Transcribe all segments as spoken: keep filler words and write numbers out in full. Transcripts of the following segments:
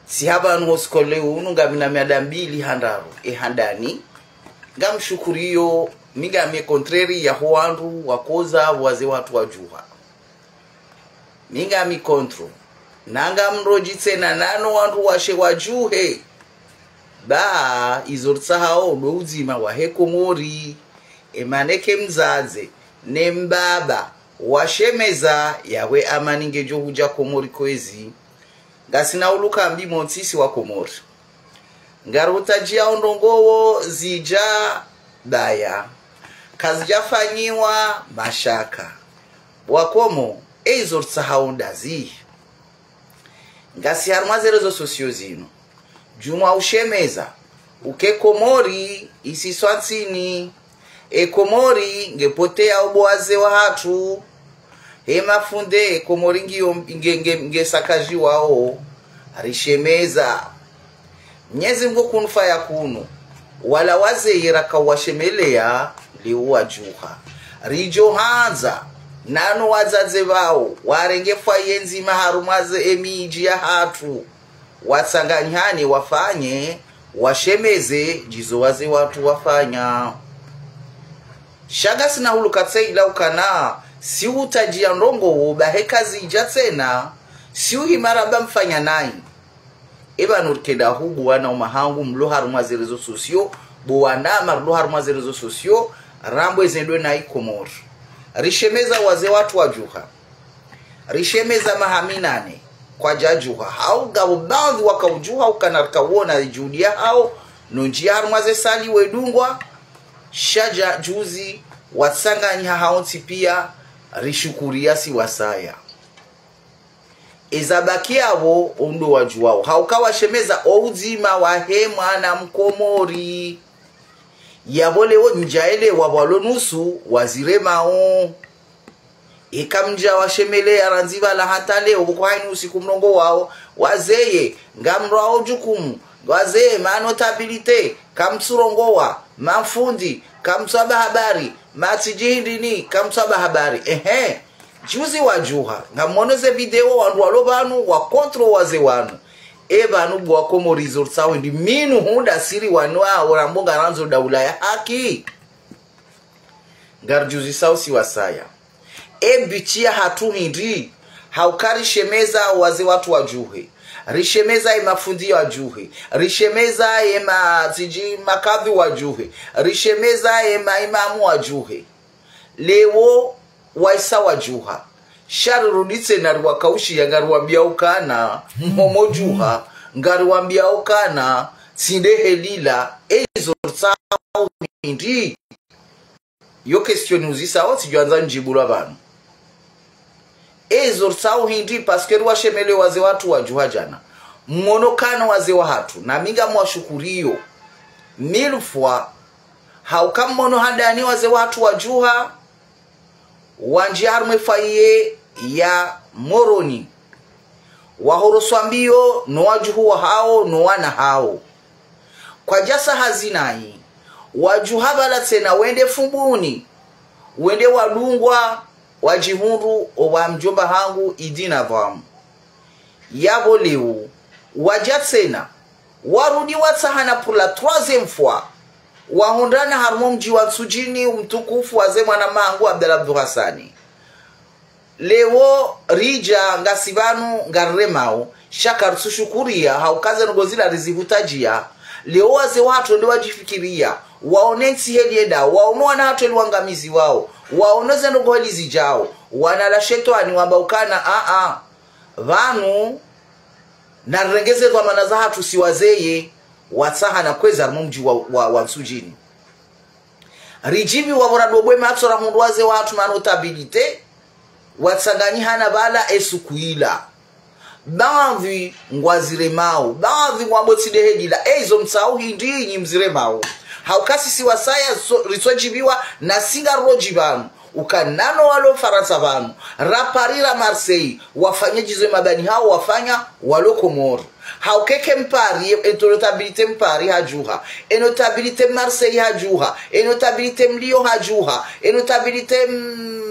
Tsi hapvanu ho usiku wa leo unu ngami na miada mbili handraru, e handani. Ngamshukuriyo, mi ngami contraire ya ho wandru wakoza waze watru wadjuha. Mi ngami contre. Na ngamrodji tsena nano wandru washe wadjuhe. Ba, izo ritsahao ndo udzima wahe Komori. E maneke mdzadze, ne mbaba, washemeza yawe amani ngedjo hudja Komori kwezi. Ngasina uluka mbi montsi si wa Komori. Ngarutadjia ondrongowo zidja baya. Kazidja fanyiwa mashaka. Wakomo, e izo ritsahao ndazi. Ngasi harumwa ze réseaux sociaux zinu. Djumwa ushemeza, uke Komori, isiswa ntsini. E Komori, nge poteya obo waze wahatru. He mafunde, e Komori ngiyo, nge, nge, nge sakaji wao. Rishemeza. Mnyezi Mngu kunfa ya kunu. Wala wazeye raka washemelea, leo wadjuha. Ridjo handza, nano wadzadze wao, warenge fwaye ndzima harumwa ze emidji yahatru. Watsanganyihane wafanye, washemeze, djizo waze watru wafanya. Sha ngasina huluka tse ila ukana, si utadjia ndrongowo, ba he kazidja tsena, si uhima ramba mfanya nayi. Eba nurikenda hubu wana umahangu mlo harumwa ze réseaux sociaux, bo wana marlo harumwa ze réseaux sociaux, rambo ezendwe na i Komori. Rishemeza waze watru wadjuha. Rishemeza maha minane kwadjadjuha. Hau ngapvo baadhwi wakaudjuha ukana rikawona juhudi yahao, no ndjia harumwa ze sali wedungwa, sha dja juzi watsanganyiha hawontsi pia, rishukuriya si wasaya. Eza baki yapvo, ondo wadjuwao. Hauka washemeza oudzima wahe mwana Mkomori. Yapvo leo ndjaelewa pvwalo nusu waziremao. Eka mdja washemelea randzi pvala hata leo, pvoko haini usiku mlongo wao, wazeye, ngamrwao jukumu, wazeye, ma notabilité, kamtsurongowa, mafundi, kamtswaba habari, matsidji hindrini, kamtswaba habari. Ehe. Juzi wadjuha, ngamono ze video wandru walo pvanu, wa contre waze wanu. E pvanu bwa Komori zo ritsahao hindri minu hundra siri wanu wa orambo ngarandzo daula ya haki. Ngarudjuzisao si wasaya. E but yahatru hindri, hauka rishemeza waze watru wadjuhe. Rishemeza e mafundi wadjuhe. Rishemeza e ma, tsidji makadhwi wadjuhe. Rishemeza e maimamu wadjuhe. Leo waisa wadjuha. Sha rirudi tsena riwakaushiya ngariwambiao ukana, mhomo djuha, ngariwambiao ukana, tsi ndehe lila, e izo ritsahao hindri. Yo question uzisao, tsidjwandza ndjibu lwa pvanu. E izo ritsahao hindri, parce que riwashemelea waze watru wadjuha djana. Mwono ukana waze wahatru, na mi ngamwashukuriyo mille fois, hauka mwono handani waze watru wadjuha, wandjia harumwa e fwaye ya Moroni. Wahoroswa mbiyo no wadjuhu wahao no wana hao. Kwadjasa hazi nayi, wadjuha pvala tsena wende Fumbuni, wende wadungwa, wadjihundru owa mdjomba hangu Idina pvamu. Yapvo leo, wadja tsena, warudi watsahana pour la troisième fois, wahundrana harumwa mdji wa Ntsudjini, mtukufu waze mwana mangu Abdallah Abdou Hassani. Leo ridja ngasi pvanu ngariremao, sha karitsushukuriya, hauka ze ndrongo zila rizihutadjiya. Leo waze wahatru wende wadjifikiriya, waone ntsi heli yendao, waone wana hatru heli wangamiziwao, waone ze ndrongo heli zidjao, wana la shetwani wamba ukana, a, a. Pvanu, narirenge ze dhwamana zahatru si wazeye, watsahana kwezi harumwa mdji wa, wa, wa Ntsudjini. Ridjibiwa pvo radobwe matso rahundru waze wahatru ma notabilité, watsanganyihana pvala e suku ila. Baadhwi ngwaziremao, baadhwi ngwambo tsi ndehe lila, e izo mtsahao hindri nyi mziremao. Hauka sisi wasaya so, ritsodjibiwa na si ngarodji pvanu. Ukana no walo Farantsa pvanu, ra Paris ra Marseille, wafanya djizo mabani hao wafanya walo Komori. Hauka eke Mpari, e notabilité Mpari hadjuha, e notabilité Marseille hadjuha, e notabilité Lyon hadjuha, e notabilité, mm,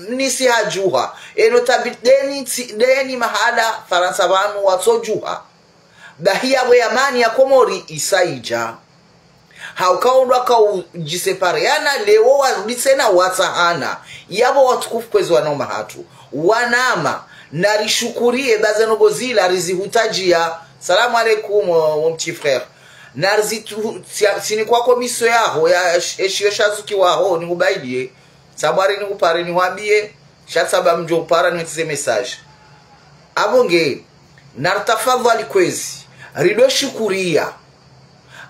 Nice hadjuha, e notabilité deni, tsi, deni mahala Farantsa pvanu watsodjuha. Bahi yapvo ye amani ya Komori isa idja. Hauka ondro waka udjisepareana, leo warudi tsena watsahana. Yapvo watukufu kwezi wana mahatru, wananya, narishukuriye ba ze ndrongoo zila rizihutadjia. Salamu alaikum, mon, mon petit frère. Narizitu-, tsia-, tsini kwa komisio yaho, ya sh-, eshiyo shazukiwaho, nihubaidiye. Tsabwari nihupare nihwambiye, sha tsaba mdjo upara niwetsi ze message. Apvo nge, naritafadhwali kwezi, rido shukuriya.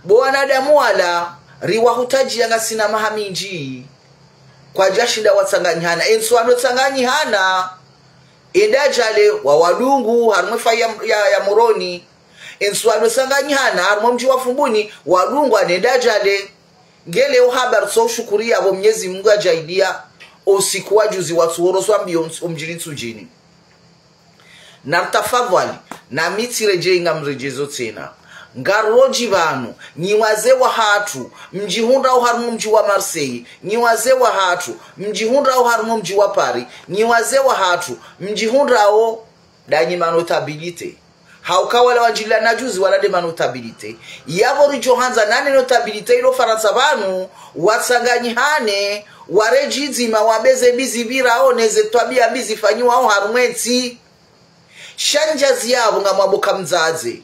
Bo wanadamu wala, riwahutadjia ngasina maha mindji. Kwadjashinda watsanganyihana. Entsu wado tsanganyihana, e Dajale wawadungu, harumwa e fayi ya, ya, ya Moroni. Entsu wado tsanganyihana, harumwa mdji wa Fumbuni, wadungwa ne Dajale. Nge leo haba ritso ushukuriya pvo Mnyezi Mungu yadjaaliya, o usiku wa juzi watsuhoroswa mbiyo ntsu-, o mdjini Ntsudjini. Naritafadhwali, nami tsiredjeyi ngamredjezo tsena. Ngarodji pvanu, nyi wazee wahatru, mdjihundrao harumwa mdji wa Marseille, nyi wazee wahatru, mdjihundrao harumwa mdji wa Paris, nyi wazee wahatru, mdjihundrao ndanyi manotabilité. Hauka wala wandjilila na juzi wala nde manotabilité. Yapvo ridjo handza nane notabilité ilo Farantsa pvanu, watsanganyihane, waredji dzima wambe ze mbi zipvirao ne ze twabiya mbi zifanyiwao harumwa entsi. Sha ndjazi yapvo ngamwambo ka mdzadze.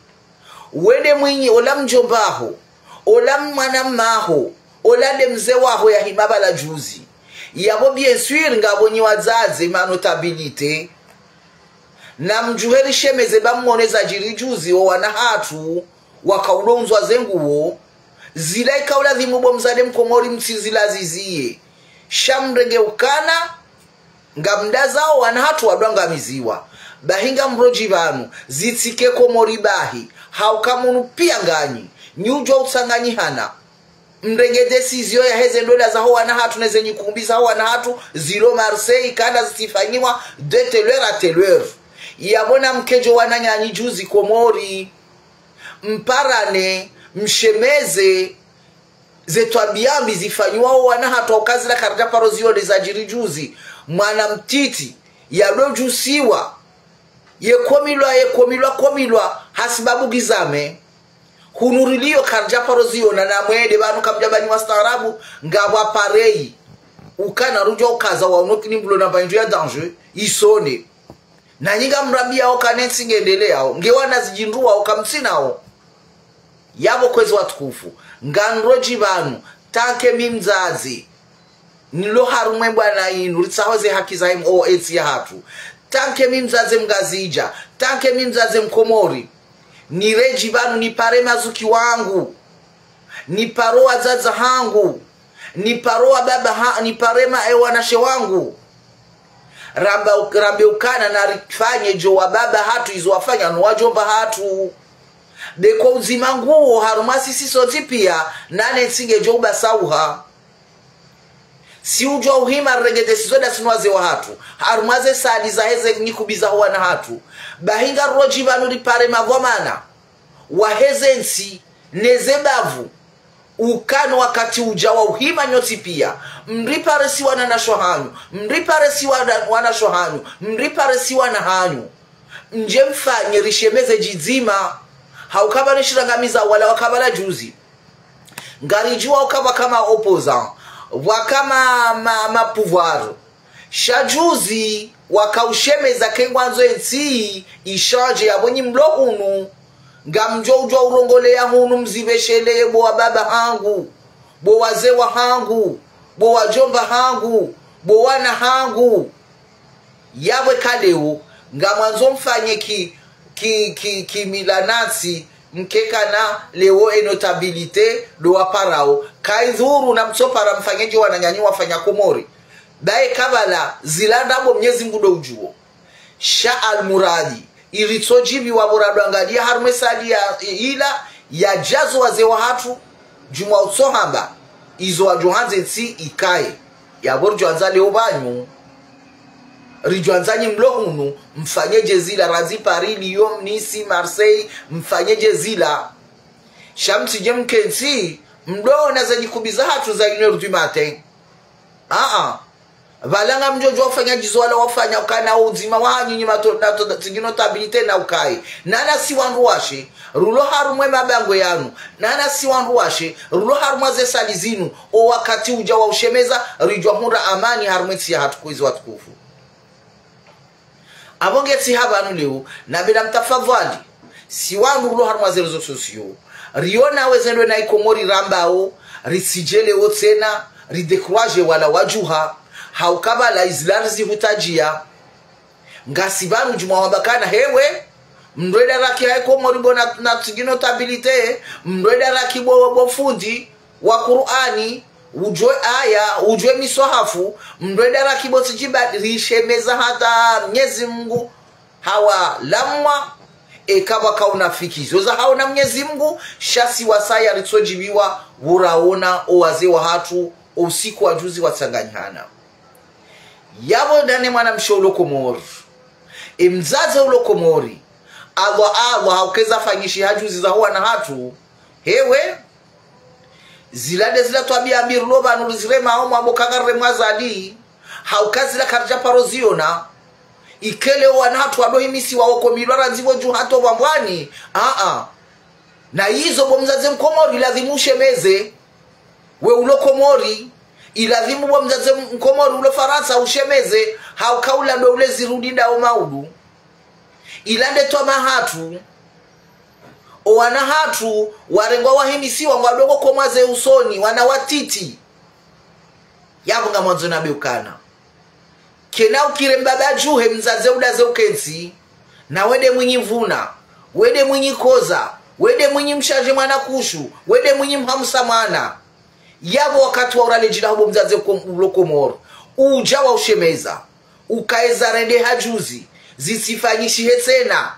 Wende mwinyi, ola mdjomba haho, ola mwana mma haho, ola nde mze waho yahima pvala juzi. Yapvo bien sûr ngapvo nyi wadzadze manotabilité. Namdjuhe rishemeze ba mwone zadjiri juzi o wana hatru, wakaudondzwa ze nguo. Zila ikaulazimu bo mdzadze mkomori mtsizilaziziye. Sha mrenge ukana, ngamdazao wana hatru wadwangamiziwa. Bahi ngamrodji pvanu, zitsike Komori bahi. Hauka munu piya nganyi, nyi udjuwa utsanganyihana. Mrenge décision yaheze ndola zaho wana hatru, neze nyikumbi zaho wana hatru, zilo Marseille, kanda zitsifanyiwa de telle heure à telle heure. Yapvo namkedjo wananyanyi juzi Komori. Mparane, mshemeze, ze twabiya mbi zifanyiwao wana hatru hauka zila karidja paro zione zadjiri juzi. Mwana mtiti, yadodjusiwa, yekomilwa, yekomilwa, komilwa, hasibabu gizame. Hunu riliyo karidja paro ziona na mwende pvanu kamdja ba nyi wastaarabu, ngapvo appareil. Ukana rudjuwa ukaza wa uno kini mbulo na pvahindru ya danger, isone. Nanyi ngamrambiyao ka nentsi ngendeleyao, nge wana zidjindruwao kamtsinao. Yapvo kwezi watukufu, nganrodji pvanu, tant que mi mdzadze, nilo harumwa e bwana inu, ritsaho ze haki zahe m-, o entsi yahatru. Tant que mi mdzadze mngazidja, tant que mi mdzadze mkomori, niredji pvanu nipare mazuki wangu, niparo wadzadze hangu, niparo wababa ha-, nipare ma e wanashe wangu. Ramba u-, rambe ukana narifanye djo wababa hatru izo wafanya no wadjomba hatru. Be ko udzima nguwo harumwa sisi sontsi piya, nane ntsi ngedjo ubasauha. Si udjuwa uhima renge décision ndasi no wazee wahatru, harumwa ze sali zaheze nyikumbi zaho wana hatru. Bahi ngarodji pvanu ripare madhwamana waheze ntsi neze bavu. Ukana wakati udja wa uhima nyontsi piya. Mripare si wananyashe hanyu, mripare si wana-, wanashe hanyu, mripare si wana hanyu. Mdje mfanye rishemeze djidzima. Hauka pvanu shirangamiza wala waka pvala juzi. Ngaridjuwa uka pvwaka ma opposants, pvwaka ma, ma, ma pouvoir. Sha juzi, wakaushemeza ke ngwandzo entsi ishandje, yapvo nyi mlo hunu. Ngamdjo udjuwa urongoleya hunu mzipvesheleye bo wababa hangu, bo wazee wahangu, bo wadjomba hangu, bo wana hangu. Yapvo eka leo, ngamwandzo mfanye ki, ki, ki, ki mila nantsi, mkekana leo e notabilité ndo waparao. Kaidhuru namtsopara mfanye dje wananyanyu wafanya Komori. Baye kabala zila ndrabo Mnyezi Mngu ndo udjuwo. Sha almuradi, iritsodjibiwa pvo radwangaliya harumwa e sali ya, ila, yadjazo wazee wahatru, djumwa utsohamba, izo wadjohandza entsi ikaye. Yapvo ridjohandza leo pvanyu, ridjohandza nyi mlo hunu, mfanye dje zila, randzi Paris, Lyon, Nice, Marseille, mfanye dje zila. Sha mtsidje mkentsi, mdowona ze nyikumbi zahatru za une heure du matin. Aa. Pvala ngamdjo djuwa ufanya djizo wala wafanya ukana udzima wahanyu nyi mato-, nato-, tsi notabilité na ukaye. Nana si wandru washe, rulo harumwa emabangwe yanu. Nana si wandru washe, rulo harumwa ze sali zinu. O wakati udja wa ushemeza, ridjuwa hundra amani harumwa entsi yahatru kwezi watukufu. Apvo nge tsi hapvanu leo, na bela mtafadhwali, si wandru rulo harumwa ze réseaux sociaux, riona wezendwe na iKomori rambao, ritsidjelewo tsena, ridécouragé wala wadjuha, hauka pvala izila rizihutadjia. Ngasi pvanu djumwa wamba kana hewe, mndru eda raki ha iKomori bo na, na tsi notabilité, mndru eda raki bo, bo fundi, wa Kur'ani, udjuwe aya, udjuwe miswahafu, mndru eda raki bo tsi djiba, rishemeza hata Mnyezi Mungu, hawalamwa, eka pvwaka unafiki. Zo za haona Mnyezi Mungu, sha si wasaya ritsodjibiwa, pvuraona, o wazee wahatru, o usiku wa juzi watsanganyihana. Yapvo ndane mwanamshe ulo Komori. Emdzadze ulo Komori. Allah, Allah, hauka eza fanyishiha juzi za ho wana hatru. Hewe, zila nde zila twabiya mbi rulo pvanu riziremao mwambo kanga riremwa zali. Hauka zila karidja paro ziona. Ikele o wana hatru wado himisiwa wokomilwa randzi pvo dju hata pvwambwani. Aa. Na izo bo mdzadze Mkomori, ilazimu ushemeze. We ulo Komori, ilazimu bo mdzadze Mkomori ulo Farantsa ushemeze, hauka ula ndo ule zirudi ndao maudu. Ila nde twamaa hatru, o wana hatru, warengwa wahimisiwa, ngwadoko komwa ze usoni, wana watiti. Yapvo ngamwandzo nambe ukana. Kena ukiri mbaba djuhe mdzadze udaze ukentsi, na wende mwinyi mvuna, wende mwinyi koza, wende mwinyi mshandje mwana kushu, wende mwinyi mhamusa mwana. Yapvo wakati wa urale djila ho bo mdzadze kom-, ulo Komori. Udja wa ushemeza. Ukaeza rende ha juzi. Zisifanyishihe tsena.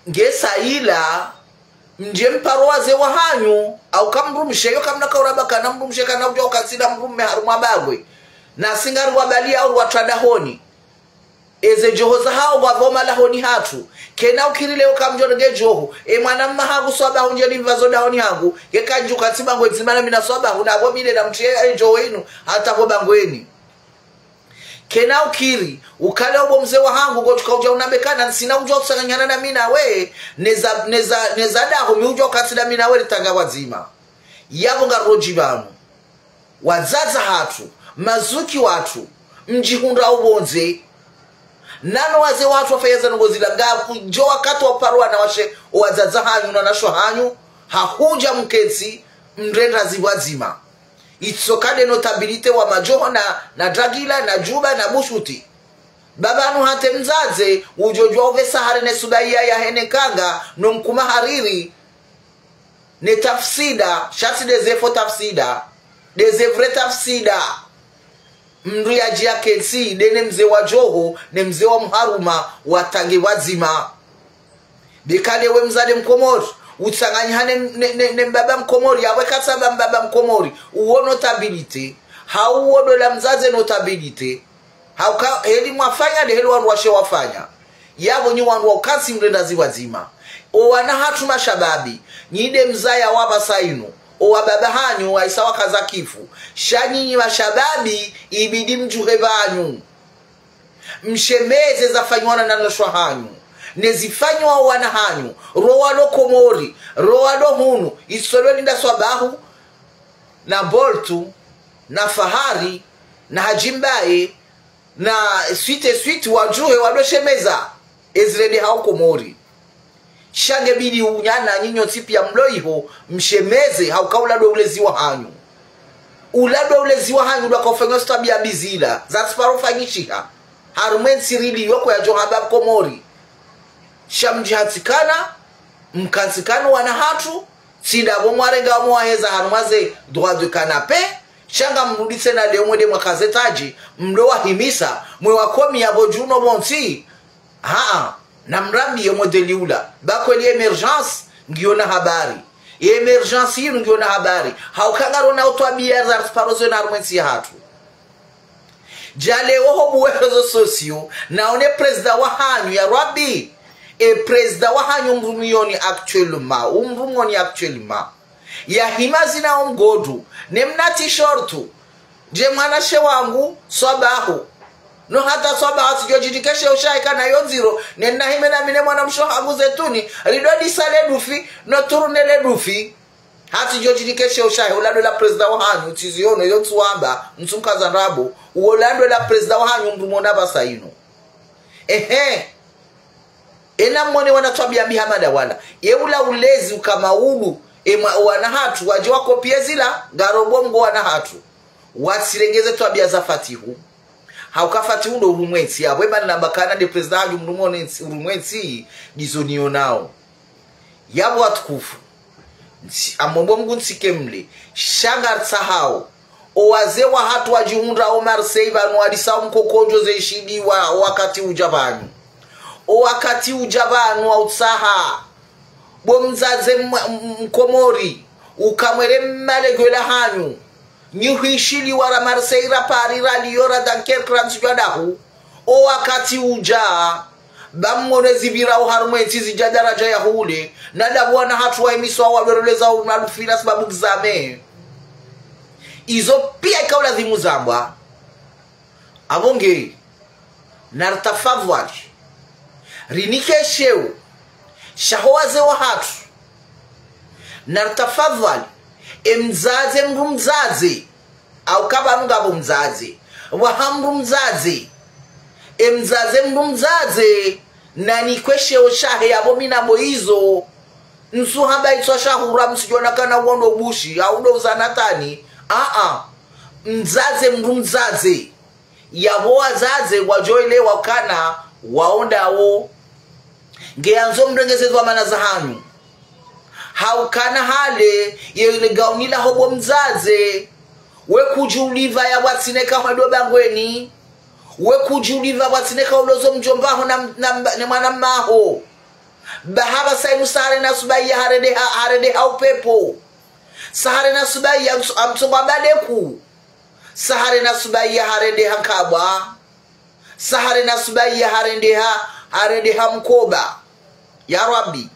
Nge sa ila, mdje mparo wazee wahanyu, hauka mdrumshe, yo kamna kauramba kana mdrumshe kana udja ukatsi na mdrume harumwa bangwe. Na si ngari wabali au watradahoni. Eze djoho za hao ngwapvo malahoni hatru. Kena ukiri leo kamdjo nge djoho. E mwana mma hangu swabahu ndje limvazo dahoni hangu. Ye kandju katsi bangwe dzima na mina swabahu na apvo mile na mtrie e djoho inu. Hata pvo bangweni. Kena ukiri, ukale o bo mze wahangu, ngotsuka udja unambe kana, ntsina udja utsanganyana na mi nawe, neza, neza, neza daho mi udja ukatsi na mi nawe ritanga pvwadzima. Yapvo ngarodji pvanu. Wadzadze hatru, mazuki watru, mdjihundra upvondze. Nano wazee watru wafanya za ndrongo zila ngapvo, djo wakati wa uparo wanawashe, o wadzadze hanyu, na wanashe hanyu, hahudja mkentsi, mrenda zipvwadzima. Itsoka nde notabilité wa madjoho na, na dragila, na djuba, na bushuti. Baba nu hata emdzadze, udjo djuwa upvesa hari ne subaya ya hene kanga, no mkuma hariri, ne tafsida, sha tsi nde ze fo tafsida, nde ze vrai tafsida. Mndru yadjiya kentsi, nde ne mze wa djoho, ne mze wa mharuma, watrange pvwadzima. Bekale we mdzadze Mkomori, utsanganyiha ne, ne, ne, ne mbaba Mkomori, yawe katsamba mbaba Mkomori, uwo notabilité, hau uwo ndola mdzadze notabilité, hauka heli mwafanya, nde heli wandru washe wafanya. Yapvo nyi wandru wa ukantsi mrenda zipvwadzima. O wana hatru mashababi, nyi nde mzaya wa pvasa inu. O wababa hanyu, waisa wakaza kifu. Sha nyinyi mashababi, ibidi mdjuhe pvanyu. Mshemeze zafanyiwa na wanashe hanyu. Ne zifanyiwa o wana hanyu. Ro walo Komori, ro walo hunu, isolo linda swabahu, na Boltu, na Fahari, na Hadji Mbaye, na suite, suite, wadjuhe, wado shemeza, ezirende hao Komori. Sha nge bidi unyana nyinyi nyontsi piya mlo iho, mshemeze, hauka ula ndo ulezi wahanyu. Ula ndo ulezi wahanyu, ndo waka ufanya zitwabiya mbi zila, zatsiparo fanyishiha. Harumwa entsi rili yoko ya djo hamba Komori. Sha mdjihatsikana, mkantsikana wana hatru, tsi ndapvo mwarenga mwaheza harumwa ze droit de canapé, sha ngamrudi tsena leo mwende mwakaze tadji, mdo wahimisa, mwe wakomi yapvo dju no pvontsi. Haa, namrambiye modeli ula. Ba kweli émergence, ngiyo na habari. Émergence yinu ngiyo na habari. Hauka ngarona utwabiya zatsiparo zona harumwa entsi yahatru. Dja leo ho bo we réseaux sociaux, naone président wahanyu ya Rabbi. E président wahanyu mrumiyoni actuellement, umrumiyoni actuellement. Yahima zina omgodu, ne mna t-shirt. Dje mwanashe wangu, swabahu. No hata swabahu tsidjodjinike she ushahe kana yo ndziro, nena hime na mi ne mwanamshe hangu Zetuni, ridodisa le dufi, no turune le dufi. Hatsidjodjinike she ushahe, uwo ndo la prezida wahanyu, tsiziono, yo ntsu wamba, ntsu mkaza ndrabo, uwo ndo la prezida wahanyu mdru mona pvasa inu. Ehe. Ena mwone wana twabiya mbi hama nda wala. Ye ula ulezi uka maulu, e mwa wana hatru, wadje wakopie zila, ngarobo mgo wana hatru. Watsirenge ze twabiya za Fatihu. Hauka Fatihu ndo urumwentsi, yapvo ema namba kana nde prezida hanyu mrumwentsi, urumwentsi, ndizo nionao. Yapvo watukufu. Ntsi, amombo Mngu ntsike mle. Sha ngaritsahao. O wazee wahatru wadjihundrao Marseille pvanu wadisao mkokodjo ze ishiliwa wakati udja pvanu. O wakati udja pvanu wautsaha. Bo mdzadze m-, m-, mkomori. Uka mwere male gwela hanyu. Nyi hwishiliwa ra Marseille, ra Paris, ra Lyon, ra Dunkerque, ra ntsu djwa dahu. O wakati udja, ba mwone zipvirao harumwa entsi zidja daradja ya hule, na ndapvo wana hatru wahimiswa wawereleza unalufi na sababu kizame. Izo piya ika ulazimu zambwa. Apvo nge, naritafadhwali. Rinike sheo, shaho wazee wahatru. Naritafadhwali, e mdzadze mdru mdzadze, au kapvanu ngapvo mdzadze, waha mdru mdzadze, e mdzadze mdru mdzadze, nanikwe sheo shahe yapvo mi nabo izo, ntsu hamba itswa shahura msidjona kana uwo ndo ubushi, au ndo uzanatani, a-a, mdzadze mdru mdzadze. Yapvo wadzadze wadjoelewa kana wao ndawo. Ngeyandzo mrengeze dhwamana zahanyu. Haukana hale, ye le gauni laho bo mdzadze. We kudjulipva ya watsineka hwendo bangweni. We kudjulipva watsineka ulozo mdjomba ho na, na, ne mwana mmaho. Ba hapvasa inu sahare na subayi ya harendeha, harendeha upepvo. Sahare na subayi ya mso-, amsongo abadeku. Sahare na subayi ya harendeha nkabwa. Sahare na subayi ya harendeha, harendeha mkoba. Ya Rabbi.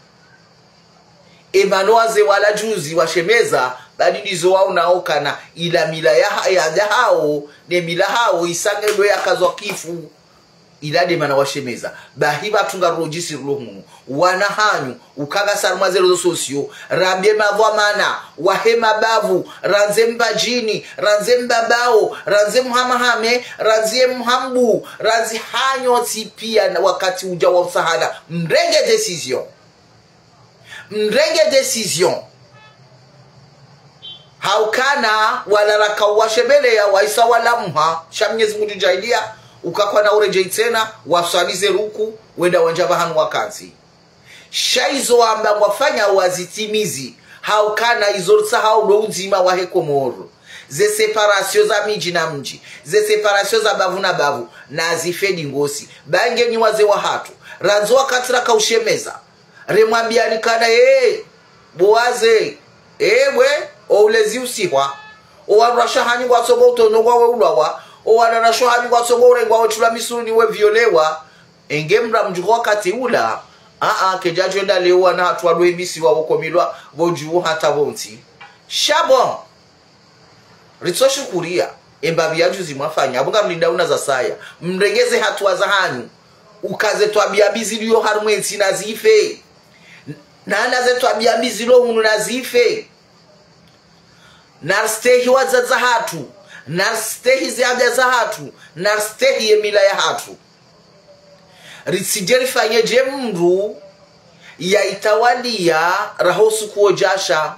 Emana wazee wala juzi washemeza, badi ndizo waonao kana ila mila ya ha-, ya, ya hao, ne mila hao, isange ndo yakazwa kifu. Ila nde mana washemeza. Bahi pvatsu ngarudjisi rulo hunu. Wana hanyu, ukanga sa harumwa ze réseaux sociaux, rambe madhwamana, wahe mabavu, randze mbadjini, randze mbabao, randze mhamahame, randze mhambu, randze hanyu tsi piya na wakati udja wa usahana. Mrenge décision. Mrenge décision. Haukana wala raka uwashebeleya waisa walamuha, sha Mnyezi Mngu djudjaaliya, ukakwana uredjeyi tsena, waswali ze ruku, wenda wandja pvahanu wakantsi. Sha izo wamba ngwafanya wazitimizi, haukana izo ritsahao ndo udzima wahe Komoro. Ze séparation za midji na mdji, ze séparation za bavu na bavu, nazife dingosi. Ba nge nyi wazee wahatru, randzo wakati raka ushemeza. Remwambiyani kana, ee, bo wazee, ee bwe, o ulezi usihwa. O wanashe hanyu ngwatsongo utono ngwawe ulwawa. O wanashe hanyu ngwatsongo urengwa wetsulwa misuruni we violewa. Enge mra mdjuho wakati ula. A-a, kedjadjo enda leo wana hatru wadwe misiwa wokomilwa, pvo dju hata pvontsi. Sha bon. Ritso shukuriya, embapvi ya juzi mwafanya, apvo ngamlindao na za saya. Mrenge ze hatuwa zahanyu. Uka ze twabiya mbi zilio harumwa entsi nazife. Na, na ze twabiya mbi zilo hunu nazife. Naristehi wadzadze wahatru. Naristehi ze ada zahatru. Naristehi ye mila yahatru. Ritsidje rifanye dje mndru ya itawaliya raha usuku wodjasha.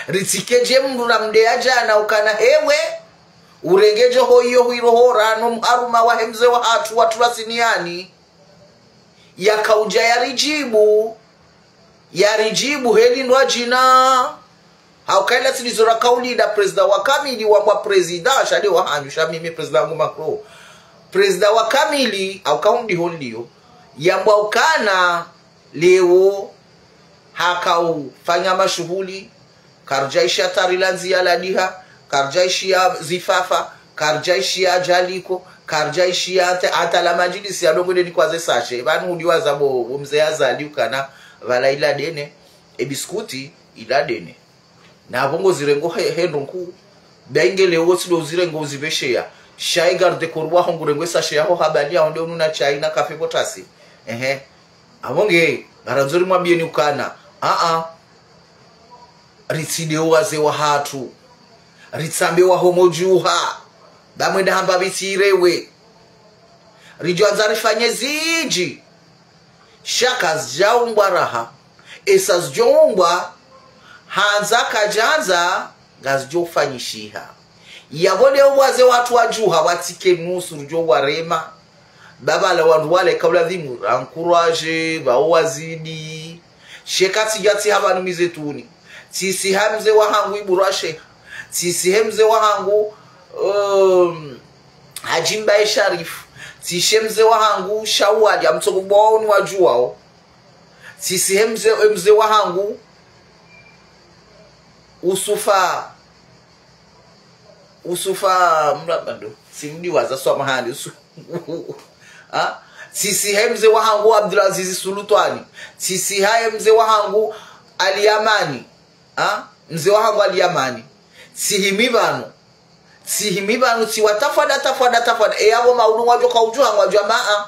Ritsike dje mndru na mdeya djana ukana hewe, urenge djo hoyo hwirohora no mharuma wahe mze wahatru wa tulasiniani. Yakaudja yaridjibu, yaridjibu heli ndwa djina. Hauka ila tsi ndizo rakaulinda prezida wa kamili wambwa prezida, sha nde wahanyu, sha mimi prezida wangu Macron. Prezida wa kamili, hauka undi ho ndiyo. Yambwa ukana, leo, hakaufanya mashuhuli, karidjaishiya tari la ndziya ladiha, karidjaishiya zifafa, karidjaishiya djaliko, karidjaishiya hata, hata la madjilisi ya ndrongoo ndeni kwaze sashe. Pvanu udiwaza bo, bo mze Azali ukana, pvala ila dene, e biskuti, ila dene. Na pvo ngozirengo he, he ndrongo nkuu. Bainge leo wotsi ndo uzirengo uzipvesheya. Sha ye garde-corps waho ngurengwe sashe yaho habali yaho nde unu na chai na kafe potasi. Ehe. Apvo nge, ngarandzo rimwambiyeni ukana. Aa. Ritsinde owaze wahatru. Ritsambe waho modjuha. Ba mwenda hamba pvitsi irewe. Ridjo andza rifanye zindji. Sha kazidjaumbwa raha. Esa zidjoumbwa, handza kadjandza, ngazidjofanyishiha. Yapvo leo owaze wahatru wadjuha, watsike nusu ridjo warema. Ba pvala wandru wale kaula dhimu, rankurwaje, pvao wazidi. Sha eka tsidja tsiha pvanu Mizetuni. Tsisiha mze wahangu Iburwa Sheha. Tsisihe mze wahangu, um, Hadji Mbaye Sharifu. Tsisihe mze wahangu Shawali, amtsoko bwaoni wadjuwao. Tsisihe mze, mze wahangu Usufa, Usufa mrabando. Simdiwaza swamahani, Usu-, ha? Tsisihe mze wahangu Abdulazizi Sulutwani. Tsisihaye mze wahangu Ali Amani. Ha? Mze wahangu Ali Amani. Tsihimi pvanu. Tsihimi pvanu, tsiwatafwada, tafwada, tafwada. E yapvo maulu ngwadjo kaudjuha, ngwadjuha maa.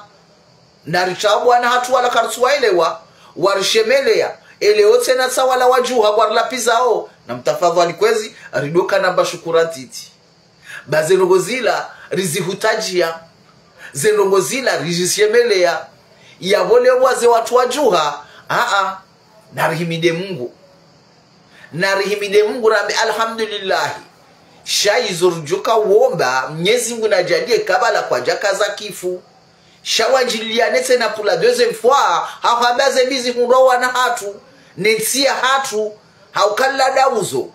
Na ritsabwa na hatru wala karitsuwaelewa, warishemeleya. Eleo tsena tsa wala wadjuha, warilapvizao. Na mtafadhwali kwezi, ridjoka namba shukura ntiti. Ba ze ndrongo zila rizihutadjia. Ze ndrongo zila rizishemeleya. Yapvo leo owaze wahatru wadjuha. Aa. Narihimide Mungu. Narihimide Mungu rambe alhamdulillahi. Sha izo ridjoka womba, Mnyezi Mungu nadjaliye kabla kwadjakaza kifu. Sha wadjiliane tsena pour la deuxième fois, hahwamba ze mbi zihundrwa wana hatru, ne ntsi yahatru, hauka lada uzo.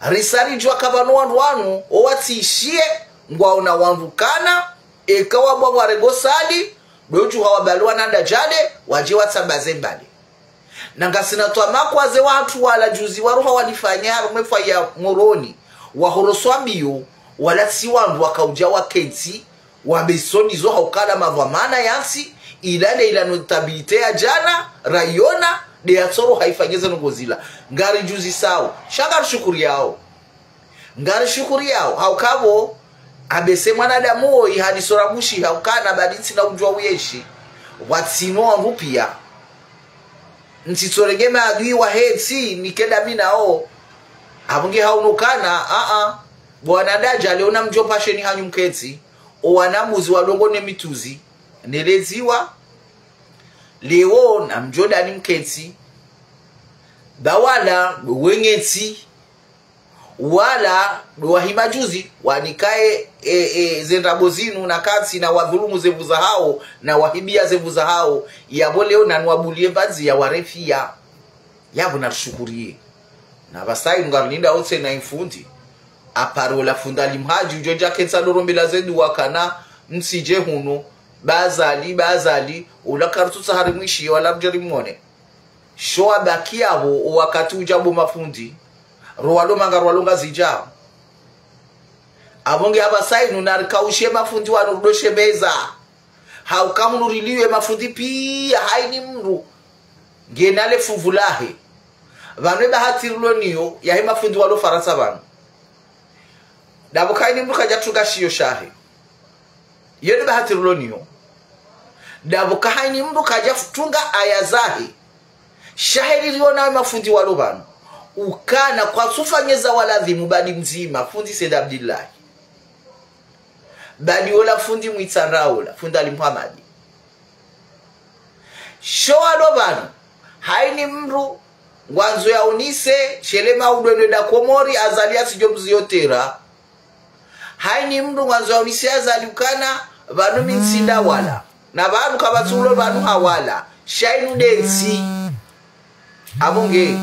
Risa ridjuwa kapvanu wandru wanu, owatsishiye, ngwaona wandru kana, eka wabwa ngwarengosali, ndo udjuha wabalwa na ndadjale, wadje watsambaze mbali. Na ngasina twamaa kwa ze wahatru wala juzi waruha walifanya harumwa efwaya Moroni, wahoroswa mbiyo, wala tsi wandru wakaudja wakentsi, wabesoni zo haukala madhwamana yantsi, ila nde ila notabilité ya djana, rayona, nde yatsoro haifanye ze ndrongo zila. Ngarijuzisao, sha ngarishukuriyao. Ngarishukuriyao, hauka pvo, abese mwanadamu woyi hadisora mushi haukana badi ntsina udjuwa uyenshi, pvwatsina wandru piya. Ntsitsorenge maadui wahe ntsi, nike ndami nao. Apvo nge haunukana, aa, bwana ndadja leo namdjo pasheni hanyu mkentsi, owana mbuzi wadongo ne mitsuzi, neleziwa, leo namdjo ndani mkentsi, ba wala, ndo wenye ntsi, wala ndo wahima juzi, wanikaye, e, e, ze ndrabo zinu na kantsi na wadhulumu ze mvu zahao, na wahibiya ze mvu zahao, yapvo leo nanuwabuliye mbanzi ya warefiya. Yapvo narishukuriye. Na pvasa inu ngarilinda otse na imfundi. Aparo la fundi Ali Mhadji udjo dja kentsa ndorombela ze duwa kana mtsidje hunu, ba Azali, ba Azali, ula karitsutsaha rimwishiye wala mdje rimwone. Sho wabaki yapvo, owakati udja bo mafundi. Rowalo manga rowalo Ngazidja. Apvo nge apvasa inu narikaushe mafundi wanu rudoshe meza. Hauka munu riliwe mafundi piya haini mndru. Ngena le fuvu lahe. Pvanu ebahati rilo niyo, yahe mafundi walo Farantsa pvanu. Ndapvo ka haini mndru kadja tunga shiyo shahe. Iyo nde bahati rilo niyo. Ndapvo ka haini mndru kadja fu-, tunga aya zahe. Shahe lilio nawe mafundi walo pvanu. Ukana kwatsufanyeza waladhimu badi mdzima, fundi Said Abdillahi. Badi ola fundi Mwitsandra ola, fundi Ali Muhamadi. Sho walo pvanu, haini mndru ngwandzo yaunise, shele maudwendwe nda Komori, Azali yatsidjo mziyotera. Haini mndru ngwandzo yaunise Azali ukana, pvanu mi ntsinda wala. Na pvanu kapvatsulo pvanu hawala. Sha inu nde ntsi. Apvo nge.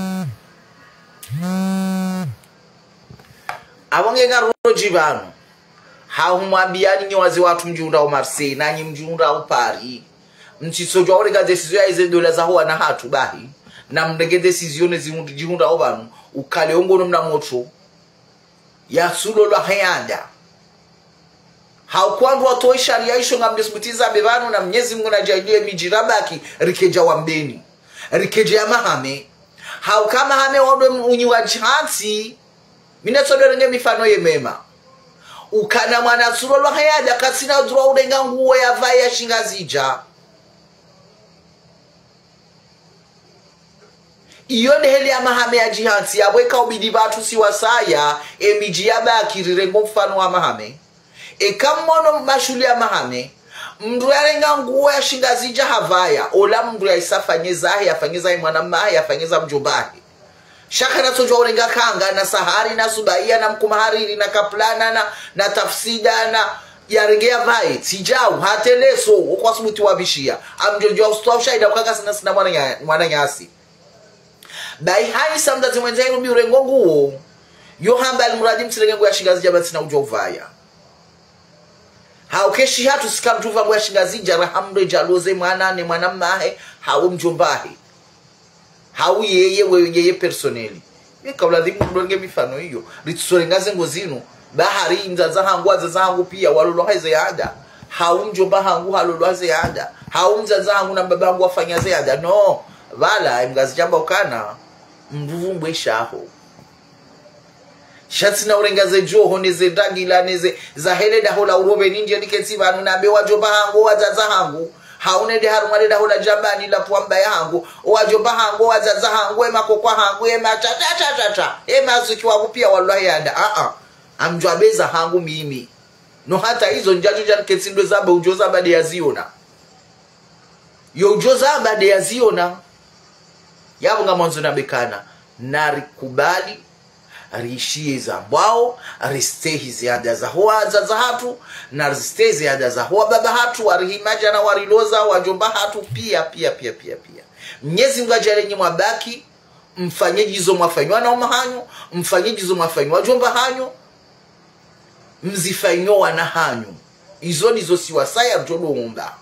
Apvo nge ngarodji pvanu. Hahumwambiyani nyi wazee watru mdjihundrao Marseille, nanyi mdjihundrao Paris. Mtsitsodjuwa urenge décision ya ize dola zaho wana hatru bahi. Na mrenge décision ne zihund-, djihundrao pvanu. Ukale ongono mna motro. Yatsulolwa heyanda. Hauka wandru watowe shariya isho ngamdjo subuti zambe pvanu na Mnyezi Mungu nadjaliye midji rabaki, rikedja wa mbeni. Rikedja ya mahame. Hauka mahame wandru unyi wa djihantsi. Mi natsodo renge mifano ye mema. Ukana mwana tsulolwa hayada katsina udjua urenga nguo ya pvaya shingazidja. Iyo nde heli ya mahame ya djihantsi, yapvo eka ubidi pvatsu si wasaya, emidji ya baki rirengo mfano wa mahame. Eka mmono mashuli ya mahame, mndru yarenga nguo ya shingazidja hapvaya, ola mndru ya isa fanye zahe, yafanye zahe mwana mahe, yafanye za mdjomba hahe. Sha kana tsodjua urenga kanga, na sahari, na subaiya, na mkumahariri, na kaplana, na, na tafsida, na yarenge yapvaye, tsi djau, hata leso, wo kwasubuti wabishiya. Amdjodjua usitowa ushahida ukanga sina sina mwana nya-, mwana nyasi. Bahi hayisa mdzadze mwendza irumbi urengo nguo. Yo hamba alimuradi mtsirenge nguo ya shingazidja ba ntsina udjua upvaya. Hau keshi hatru sika mndru upva nguo ya shingazidja raha mndru edja loze mwana ne mwana mahe, hau mdjomba hahe. Hau yeye, we yeye personnel. Mi kauladhimu mdorenge mifano iyo. Ritsurenga ze nguo zinu. Bahari mdzadze hangu, wadzadze hangu pia, walolwa heze yada. Hau mdjomba hangu, halolwa ze yada. Hau mdzadze hangu na mbaba hangu wafanya ze yada. No. Pvala, emngazidja amba ukana, mndru pvumbu eshaho. Sha ntsina urenga ze djoho, ne ze ndangila, ne ze, za hele daho la urobe nindje niketsi pvanu nambe wadjomba hangu, wadzadze hangu. Hau nende harumwa le daho la djambani la pvwamba ya hangu. Wadjomba hangu, wadzadze hangu, emakoko hangu, ema cha cha cha cha cha. Emazuki wangu pia walolwa yada. A-a. Amdjua beza hangu mimi. No hata izo ndjadjo dja niketsi ndo zamba udjo zamba nde yaziona. Yo udjo zamba nde yaziona. Yapvo ngamwandzo nambe ukana, na rikubali, riishiye zambwao, ristehi ze ada zaho wadzadze hatru, na ristehi ze ada zaho wababa hatru, warihima djana wariloza, wadjomba hatru, pia, pia, pia, pia, pia. Mnyezi Mngu adjaanliye nyi mwabaki, mfanye djizo mwafanywa na wamahanyu, mfanye djizo mwafanywa wadjomba hanyu, mzifanywa wana hanyu. Izo ndizo si wasaya ridjo doumba.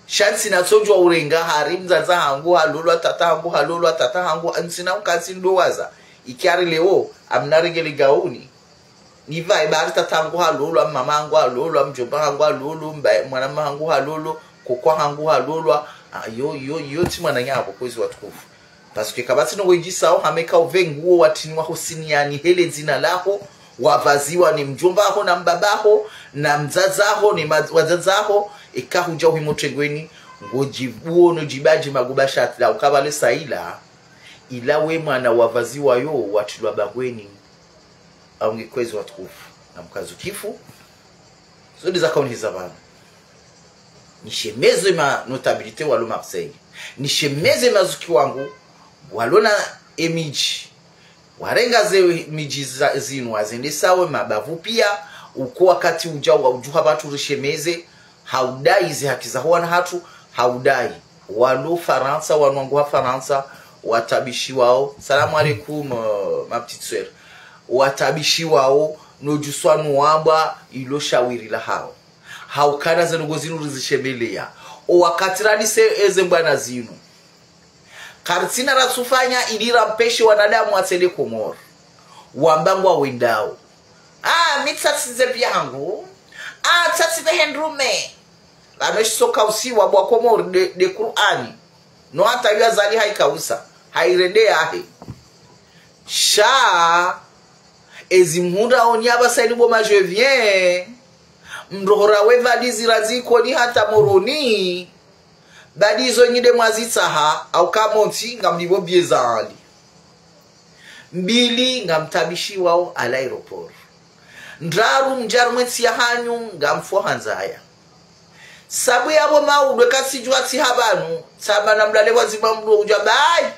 Sha ntsina tsodjua urenga hari mdzadze hangu halolwa, tata hangu halolwa, tata hangu, ntsina ukatsi ndo waza. Ikari leo, amna rengele gauni. Nipvaye bari tata hangu halolwa, mama hangu halolwa, mdjomba hangu halolwa, mba-, mwana mama hangu halolwa, koko hangu halolwa. Ah, yo, yo, yo tsi mwananya pvo kwezi watukufu. Parce que kapvatsi no wedjisao hama eka upve nguo watriniwa ho siniyani hele dzina laho, wapvaziwa ni mdjomba haho na mbaba haho, na mdzadze haho, ni ma-, wadzadze haho, eka hudja uhimo trengweni, ngodjibuo no djibadji maguba shatila, ukapvale saila, ila we mwana wapvaziwa yo, watrilwa bangweni, au nge kwezi watukufu, na mkazukifu, zo nde zakaoniheza pvanu. Nishemeze ma notabilité walo Marseille. Nishemeze mazuki wangu, walo na emidji. Warenga ze midji za, zinu, wazendesa we mabavu pia, uko wakati udja wa udjuha pvatsu rishemeze, haudai ze haki zaho wana hatru, haudai. Walo Farantsa, wanu wangu ha Farantsa, watabishiwao. Salam alaikum, euh, ma petite sœur. Watabishiwao, no djuswa no wambwa, ilo shawiri lahao. Haukana ze ndrongo zinu rizishemeleya. O wakati ranise eze mbwana zinu. Karitsina ratsufanya ili rampeshe wanadamu watsende Komori. Wamba ngwawendao. Ah, mi tsatsi ze vyangu. Ah, tsatsi ve hendrume. Pvanu shisoka usiwa bwa Komori nde, nde Kur'ani. No hata yu Azali haikausa. Hairende yahe. Sha, ezi mhundra onya pvasa ini bo ma je viens. Mrohora we valizi razikoni hata Moroni. Badi izo nyi nde mwazitsaha, au kamontsi, ngamlipvo biye za ali. Mbili, ngamtabishiwao à l'aéroport. Ndraru, mdja harumwa entsi yahanyu, ngamfo ha ndzaya. Sabu yapvo maudwe katsidjuwa tsi ha pvanu, tsamba namlale pvwadzima mdru udja bayi.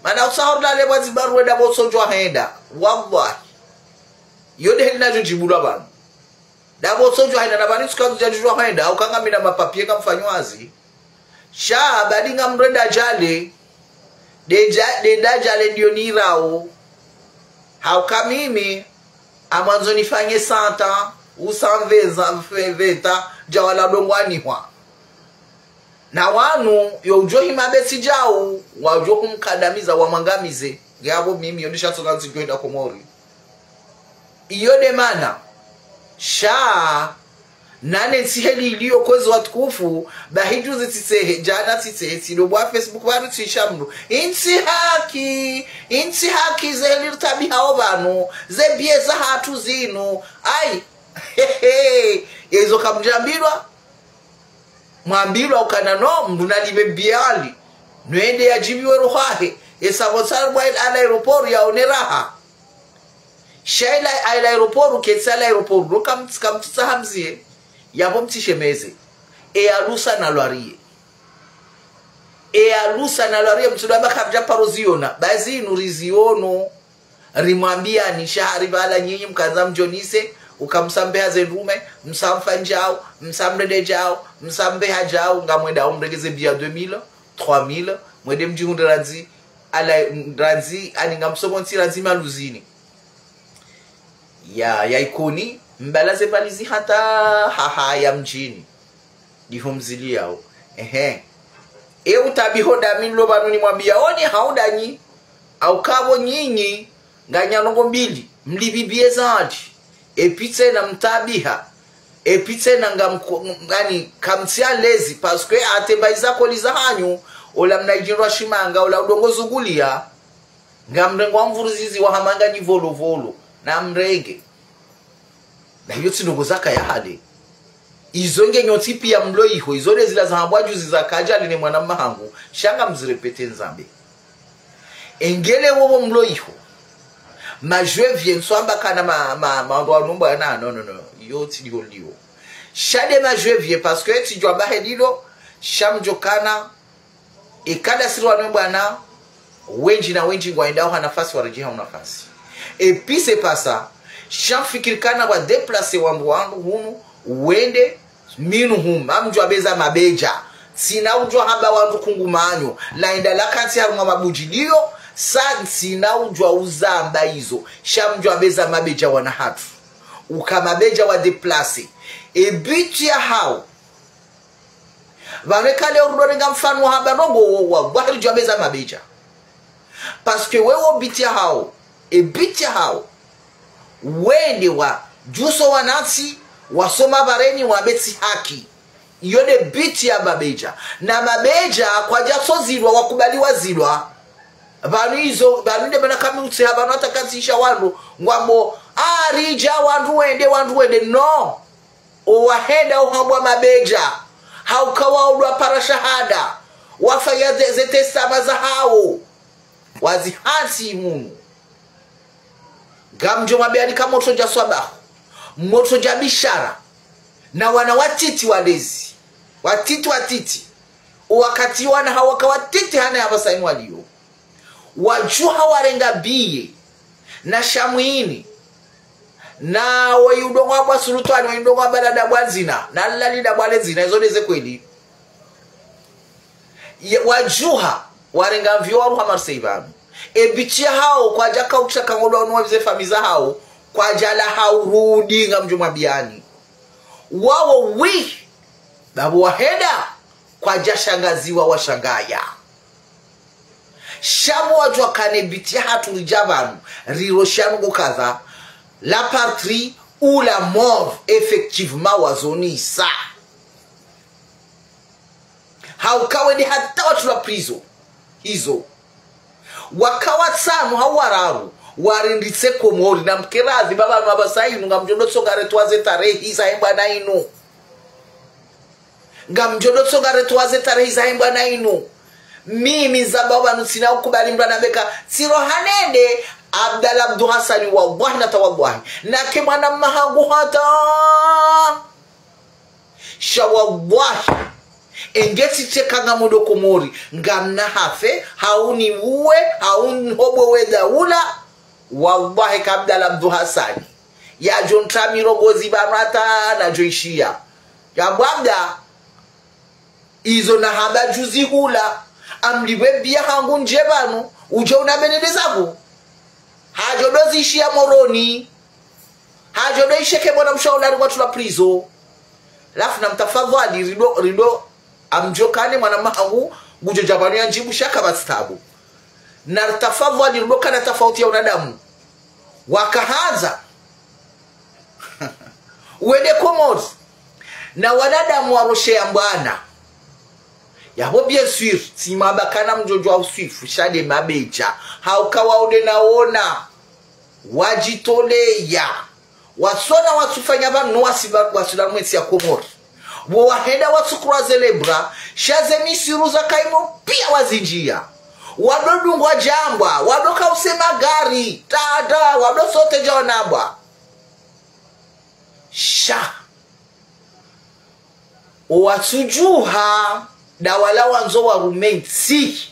Mana utsaho rilale pvwadzima ruwe ndapvo utsodjuwa hwenda. Wallahi. Yo nde heli nadjo djibulwa pvanu. Ndapvo utsodjuwa hwenda na pvanu tsuka ntsudjadjuwa hwenda, hauka ngamina mapapier ngamfanyao hazi. Sha, badi ngamrenda djale. Nde dja-, nde ndadjale ndiyo nirao. Hauka mimi, amwandzo nifanye cent ans, ou cent vingt ans, fe-, vingt ans, djawala ndrongoo anihwa. Na wanu, yo udjo hima besi djau, wadjo humkadamiza, wamwangamize. Ngapvo mimi, yo ndisha tsona nzidjo hwenda Komori. Iyo nde mana. Sha, Nane ntsi heli iliyo kwezi watukufu, bahi juzi tsitsehe, djana tsitsehe, tsido bwa Facebook pvanu tsisha mndru. Intsi haki, intsi haki ze heli ritabiha opvanu, ze biye zahatru zinu. Ayi, hehe, ezo kamdjambilwa. Mwambilwa ukana no, mndru nalipve biye ali. Nwende yadjibiwe roho yahe, esa pvo tsaribwa ila aéroport yaone raha. Sha ila, ila aéroport, ketsi ila aéroport, no kamtsi, kamtsitsaha mzie, yapvo mtsishemeze. E alusa na lwariye. E alusa na lwariye, mtsudo amba kamdja paro ziona, bahi zinu riziono. Rimwambiyani, sha hari pvala nyinyi mkandza mdjonise, uka msambeha ze ndrume, msamfa ndjau, msamrende djau, msambeha djau, ngamwenda umregeze biya deux mille, trois mille, mwende mdjihundre randzi, ala, randzi, ani ngamsomo ntsi randzi Maluzini. Ya, ya Ikoni, mbala ze valizi hata haha ya mdjini. Ndiho mziliyao. Ehe. E utabiho dami nilo pvanu nimwambiyaoni hau danyi. Au kapvo nyinyi, nganya ndrongo mbili, mlipve biye zahatru. Epvi tsena mtabiha. Epvi tsena ngam-, ngani, kamtsi à l'aise, parce que atemba iza koli zahanyu, ola mna idjindrwa shimanga, ola udongo zunguliya. Ngamrengwa mvuruzizi wa hama nganyi volovolo, na mrenge. Na iyo tsi ndrongo zakaya hale. Izo nge nyontsi piya mlo iho, izo nde zila zahambwa juzi zakadja line mwana mahangu, sha ngamzirépéter nzambe. Engele wowo mlo iho. Ma je viens, ntsu amba kana ma, ma, ma, ndo anumbwa na, non, non, non, iyo tsi liho liho. Sha nde ma je viens, parce que tsidjwa bahe lilo, sha mdjokana, e kada siri wanu bwana, wendji na wendji ngwaendao ha nafasi waredjeha hu nafasi. Et puis c'est pas ça. Sha mfikiri kana wa déplacer wandru wandru hunu, wende, minhum, ngamdjuwa beza mabedja. Tsina udjuwa hamba wandru kungumanyo. Laenda lakantsi harumwa mabudjiliyo, sa tsina udjuwa uzamba izo. Sha mdjuwa beza mabedja wana hatru. Uka mabedja wa déplacer. E but yahao. Pvanu eka leo rudo renga mfano hamba ndrongo wo, wo, wallahi ridjuwa beza mabedja. Parce que wewe o but yahao, e but yahao, wende wadjuso wanantsi, wasoma pvareni wambe tsi haki. Iyo nde but ya mabedja. Na mabedja kwadjatso zilwa, wakubali wazilwa. Pvanu izo, pvanu nde mana kami utseha pvanu hata katsisha wandru, ngwambo, ah, ridja wandru wende, wandru wende. No. Owahenda uhambwa mabedja, hauka waudwa para shahada, wafanya ze, ze testament zahao, wazihantsi hunu. Ngamdjo mabeyani ka motro dja swabahu, motro dja bishara, na wana watiti walezi, watiti watiti, owakati wana hawaka watiti hana ya pvasa inu waliyo. Wadjuha warenga biye, na shamwini, na woyi udongo wa bwa sulutwani, woyi udongo wa balada bwa zina, na lali da bwa le zina, izo nde ze kweli. Ye, wadjuha, warenga mvio waruha Marseille pvanu. E but yahao, kwadjaka utsha kangolwa unu wavize famiyi zahao, kwadjala hau rudi ngamdjo mabiyani. Wawo wi, babo wahenda, kwadjashangaziwa washangaya. Sha pvo wadjuwa kana e but yahatru ridja pvanu, riro shanu ngo kadha, la patrie ou la mort, effectivement, wazonisa. Hauka wende hata watsulwa prison. Izo. Waka watsanu hau wararu, warinditse Komori, na mkeradhi pvapvanu apvasa inu, ngamdjo ndo tsonga retowa ze tarehi za hembwa na inu. Ngamdjo ndo tsonga retowa ze tarehi za hembwa na inu. Mimi nzamba pvanu tsina ukubali mndru anambe ka, tsiro hanende, Abdallah Abdou Hassani, wallahi na tawallahi. Nake mwana mahangu hata. Sha wallahi. Enge tsitse ka ngamdjo Komori, ngamna hafe, hau niuwe, hau nihobwe we daula. Wallahi ka Abdallah Abdou Hassani. Yadjo ntramirogozi pvanu hata nadjo ishiya. Ya bwabda, izo nahamba juzi hula, amlipve biya hangu ndje pvanu, udje unambe nende zangu. Hadjo ndo zishiya Moroni. Hadjo ndo isheke mwana mshaulari watsulwa prison. Halafu na mtafadhwali rindo, rindo, amdjo kane mwana mahangu, ngudjo dja pvanu ya ndjibu sha kapvatsi tabu. Na ritafadhwali rindo kana tafauti ya unadamu. Wakahandza. Wende Komori. Na wanadamu warosheya mbwana. Yapvo bien sûr, tsimwamba kana mdjodjuwa uswifu, sha nde mabedja. Hauka wao nde naona. Wadjitoleya. Watsona watsufanya pvanu no wasiba, wasula mwentsi ya Komori. Wo wahenda watsu croiser les bras, sha ze misiru za kaimo pia wazindjiya. Wado dungwa djambwa, wado kause magari, tada, wado sote dja wanambwa. Sha. Owatsudjuha, nda wala wandzo warume ntsi.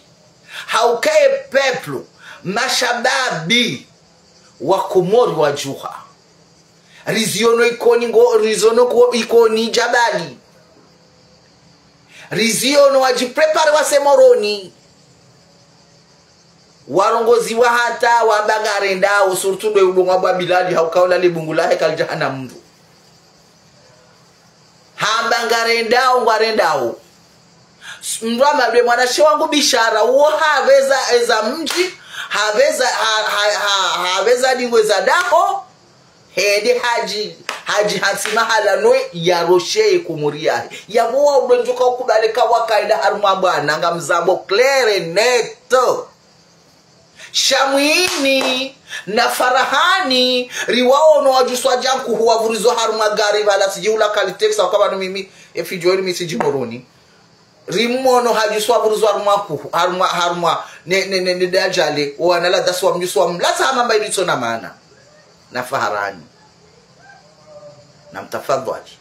Hauka ye peuple, mashababi, wa Komori wadjuha. Riziono Ikoni ngo, riziono ko, Ikoni Djabali. Riziono wadjiprépare wase Moroni. Warongoziwa hata wamba ngarendao, surtout ndo udongwa bwa Bilali, hauka ola le bungu lahe kalidjahana mndru. Hamba ngarendao, ngwarendao. S-, mndru hamba be mwanamshe wangu Bishara, uwo hapveza eza mdji, hapveza, ha, ha, ha, hapveza dingwe za daho, hende hadji, hadji hantsi mahala noye, yarosheye Komori yahe. Yapvo wa udondjoka ukubale ka wakaenda harumwa mbwana, ngamzambo clair et net. Sha Mwinyi na Farahani, riwaono wadjuswa dja nkuhu wapvurizwa harumwa gari pvala tsidji hula kalitefsa, uka pvanu mimi, e fidjo inu mi tsidji Moroni. Rimwono hadjuswa pvurizwa harumwa nkuhu, harumwa, harumwa, ne, ne, ne, ne, dajale, wana la dasi wamdjuswa mlatsa hama mba ilitsona maana. Na Farahani. Na mtafadhwali.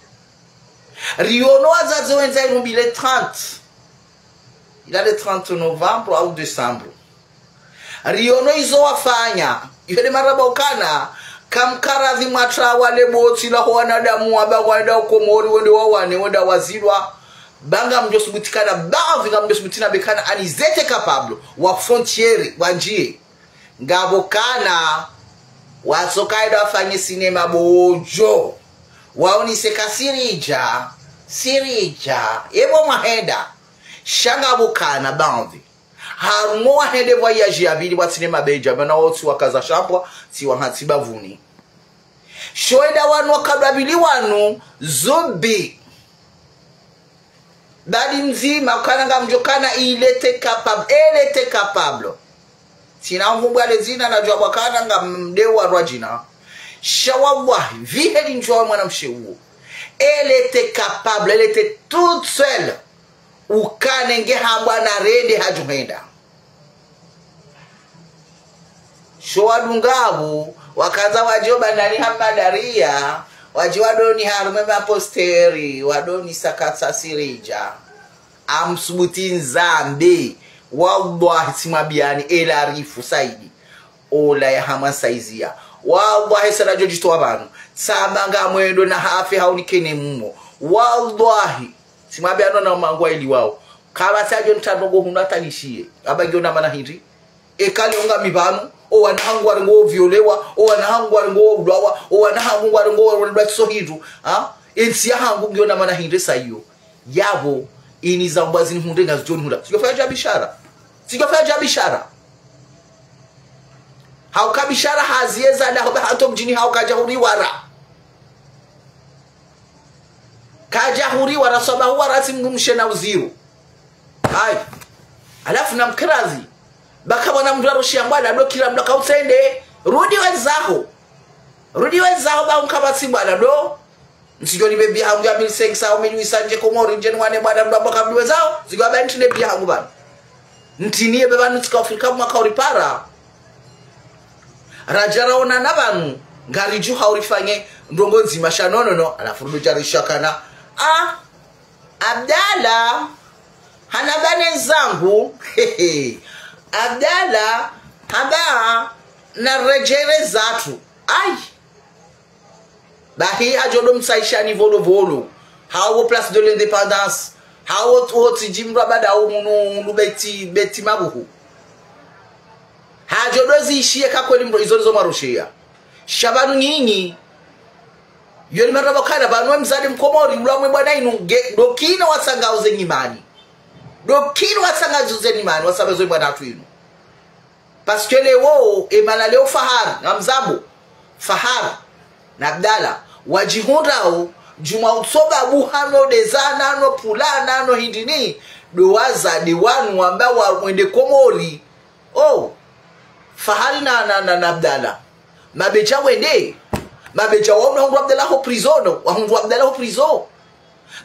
Riono wadzadze wendza inu mbi le trente. Ila le trente novembre au décembre. Riono izo wafanya. Iyo nde maraba ukana, kamkaradhi mwatra wale botsi la ho wanadamu wamba ngwaenda Komori wende wawane, wende wazilwa. Ba ngamdjo subuti kana, ba ngamdjo subuti na be kana ani zete capable, wa frontière, wandjiye. Ngapvo kana, watsoka enda wafanye sinema bodjo. Waonise ka siridja, siridja, ebo mwahenda. Sha ngapvo kana, bamvi. Harumwa wahende pvwa yaji ya pvili pvwa sinema bedja, mana wao tsi wakaza shambwa, tsi wahantsi bapvuni. Sho enda wanu wakadwa pvili wanu, zubi. Badi mdzima, ukana ngamdjo kana, il était capable, elle était capable. Tsina mvumbwa le dzina nadjua pvwa kana ngamdewa rwa djina. Sha wallahi, pvihe li ndjua mwanamshe uwo. Elle était capable, elle était toute seule. Ukana nge hambwa na rende hadjuhenda. Sho wadungapvo, wakaza wadjo bandani hama daria, wadji wadoni harumwe maposteri, wadoni sakatsa siridja. Amsubuti nzambe, wallahi tsimwambiani, ela Arifu Saidi. Ola ya hama saiziya. Wallahi sala djo djitowa pvanu. Tsamba ngamwendo na hafe haunikene mumo. Wallahi. Tsimwambiani na mangu wa ili wao. Kapvatsi adjo nitandrongo hunu atanishiye. Amba ngiyo na mana hindri. Eka leo ngami pvanu, o wana hangu warengo violewa, o wana hangu warengo ulwawa, o wana hangu warengo ulwa tso hindru, ha? Entsi ya hangu ngiyo na mana hindri sa iyo. Yapvo, ini zambwa zini hundre ngazidjo nihundra. Tsidjo fanya dja Bishara. Tsidjo fanya dja Bishara. Hauka Bishara haziye za daho ba hato mdjini hauka kadja huriwara. Kadja huriwara, sababu wara tsi mdrumshe na uziro. Ayi. Halafu na mkirazi. Baka pvwana mndru aroshiya mbwana, ndo kila mndru akautsende. Rudi wenzaho. Rudi wenzaho ba unkapvatsi mbwana, ndo. Ntsidjo ni bebi hangu ya mille cinq cents, mille huit cents ndje Komori, ndje niwane mbwana mndru amba ka rudi wenzaho. Ntsidjo amba ntsi ne bebi hangu pvanu. Ntsi niye be pvanu tsika Afrika mwaka uripara. Radja raonana pvanu, ngaridjuha urifanye ndrongo ndzima sha no, no, no. Halafu rudi djarisha kana. Ah, Abdala, hana bane zangu. Abdala, hamba, na redjere zatru. Ayi. Bahi hadjo do msaishani volo volo. Hawo Place de l'Indépendance. Hawo tu hoti djimra bada hunu, hunu beti, beti mabuhu. Hadjo do zishiye ka kweli mro, izo nizo marosheya. Sha pvanu nyinyi. Yo ni maraba kana pvanu we mzade mkomori, ula mwe mbwana inu, nge, ndo kina watsanga uze nyimani. Ndo kina watsanga uze nyimani, wasabe zo mbwana hatru inu. Parce que leo, e mana leo Fahari, ngamzambo, Fahari, na Abdala, wadjihundrao, Djumwa utsoba buhano deza nano pula nano hindri ni. Ndo wazade wanu wamba wa wende Komori. Oh. Fahari na, na, na, na Abdallah. Mabedja wende. Mabedja wahundru Abdallah ho prison. Wahundru Abdallah ho prison.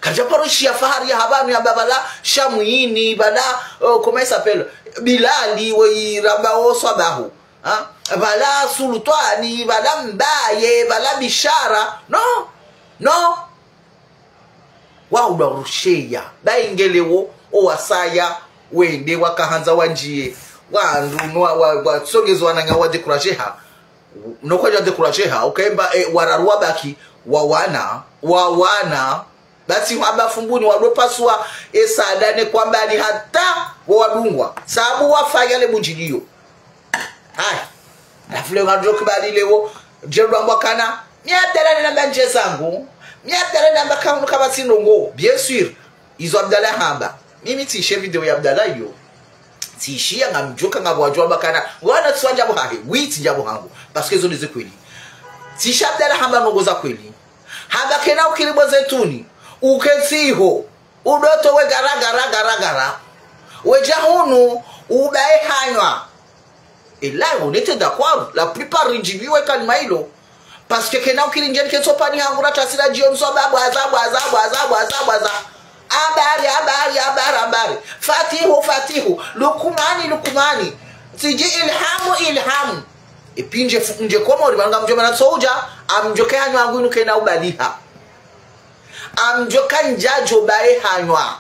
Kadja paro shiya Fahari ya hapvanu ya pvala Shamwini, pvala, oh, comment il s'appelle? Bilali, we ramba o Swabahu. Ha? Pvala Sultwani, pvala Mbaye, pvala Bishara. Non. Non. Wahundru rusheya. Ba ingelewo, o wasaya, wende, wakahandza wandjiye. Wandru, no, wa, wa, wa, tsongezwa na nga wa décourager ha. No kwadja décourager ha. Ukaemba, eh, wararu wabaki, wawana, wawana. Basi hamba fumbuni, wadopaswa, eh, sada ne kwamba ni hata, wawadungwa. Sabu wafanya le mundjiliyo. Haya. Halafu leo ngadjo kubali leo, djelo amba kana, mi Abdallah namba ndje zangu, mi Abdallah namba kahunu kapvatsi ndrongo, bien sûr, izo Abdallah hamba. Mimi tsishe video ya Abdallah iyo. Tsishiya ngamdjoka ngapvo wadjo amba kana, wana tsiwa ndjapvo hahe, witsi ndjapvo hangu, parce que zo ndeze kweli. Tsisha Abdallah hamba ndrongo za kweli. Hamba kena ukiri bo Zetuni, uketsiho, udoto we gara, gara, gara, gara. Wedja hunu, ubaye hanywa. Et là, on était d'accord. La plupart, rindjibiwe kalima ilo. Parce que kena ukiri ndjeni ketso pvani hangu ra tasira djioni so ba bwaza, bwaza, bwaza, bwaza, bwaza. Habari, habari, habari, habari. Fatihu, Fatihu. Lukumani, Lukumani. Siji Ilhamu, Ilhamu. Epvi ndje fu-, ndje Komori, mana ngamdjo mana tsoudja, amdjoke hanywa hangu inu kena ubaliha. Amdjoka ndjadjo baye hanywa.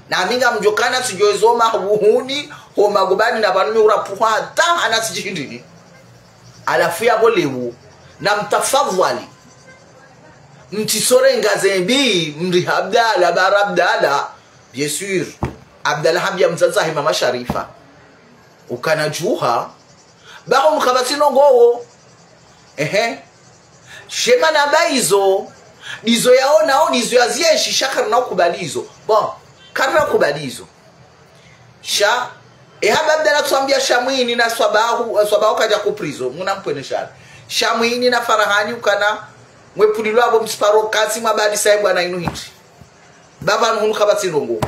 Na mi ngamdjoka na tsidjo ezo mahuhuni, ho magobani na pvanu mi urapuha hata, hana tsidji hindrini. Halafu yapvo leo, na mtafadhwali. Mtsisorenga zembi, mri Abdallah, bara Abdallah. Bien sûr. Abdallah hambia mdzadze hahe mama Sharifa. Ukana djuha, baho mkapvatsi ndrongo wo. Ehe. Shema namba izo, ndizo yaona, o ndizo yazienshi, sha karina ukubali izo. Bon, karina ukubali izo. Sha, e hamba Abdallah tswambia Shamwini na Swabahu, eh, Swabahu kadja ku prison, muna mpvwene shara. Shamwini na Farahani ukana, mwe pulilwa apvo mtsiparo kasi mwabadi saye bwana inu hindri. Baba nuhunu kapvatsi ndrongo.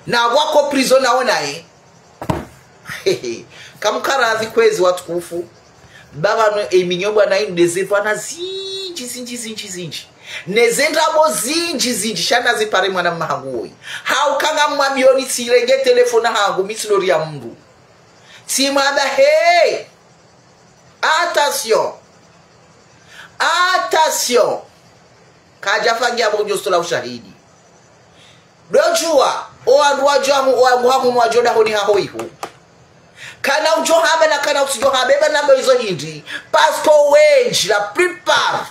Na wako prison naona e. Kamkaradhi kwezi watukufu. Baba no eminyo bwana inu ndeze pvana zindji, zindji, zindji, zindji. Neze ndrabo zindji, zindji. Sha nazipare mwana mahangu woyi. Hauka ngamwambioni tsirenge telefoni hangu, mi tsi lori ya mndru. Tsimwamba, hey! Attention! Attention! Kadja fangia apvo kudjo sitola ushahidi. Dodjuwa, o wandru wadjo hamu, o wangu hamu wadjo dahoni haho iho. Kana udjo hamba na kana utsidjo hamba, eba namba izo hindri. Parce que wendji, la plupart,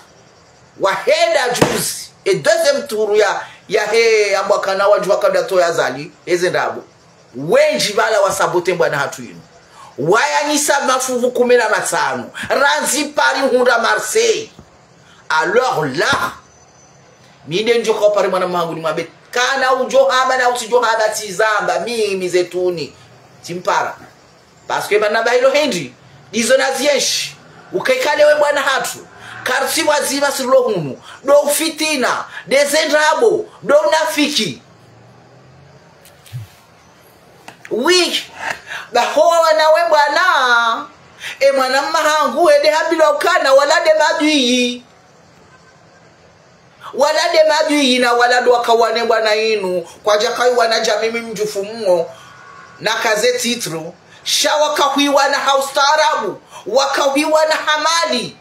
wahenda juzi, e deuxième tour ya, yahe, ambwa kana wadjo wakada toya Azali, eze ndrabo. Wendji pvala wasabote mbwana hatru inu. Wayanyisa mafuvu kume na matsanu. Randzi Paris hundra Marseille. Alors là, mi nde ndjo ka upare mwana mahangu nimwambe. Kana udjo hamba na utsidjo hamba tsizamba. Mimi Zetuni. Tsimpara. Parce que mana bahilo hindri. Ndizo nazienshi. Ukaikale we mbwana hatru. Kartsi wazima sirilo hunu. Ndo ufitina. Ndeze ndrabo. Ndo unafiki. Oui, baho wana we bwana, e mwana mahangu ede hambilwa ukana wala nde madwiyi. Wala nde madwiyi na wala ndo wakawane bwana inu, kwadja kayi wana djamimi mdjufu mwo, na kaze titre, sha wakahwiwana ha ustaarabu, wakahwiwana ha mali.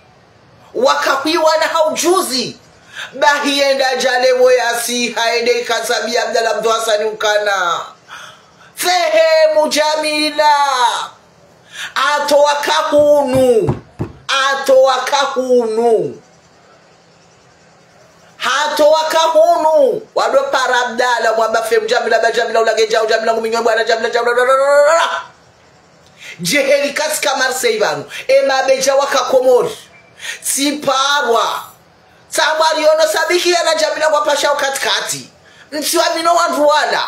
Wakahwiwana ha ujuzi. Bahi yenda djale pvo yasiha yende ikatsabi Abdallah Abdou Hassani ukana. Fehemu Djamila. Hatowa kahunu. Hatowa kahunu. Hatowa kahunu. Wado para Abdallah, mwamba Fehemu Djamila, ba Djamila, ulage djau, Djamila, nguminyo bwana, Djamila, Djamila. Djeheli katsika Marseille pvanu. E mabedja waka Komori. Tsiparwa. Tsamba riono sabiki yana Djamila ngwa pasha ukatikati. Mtsiwamino wandru wala.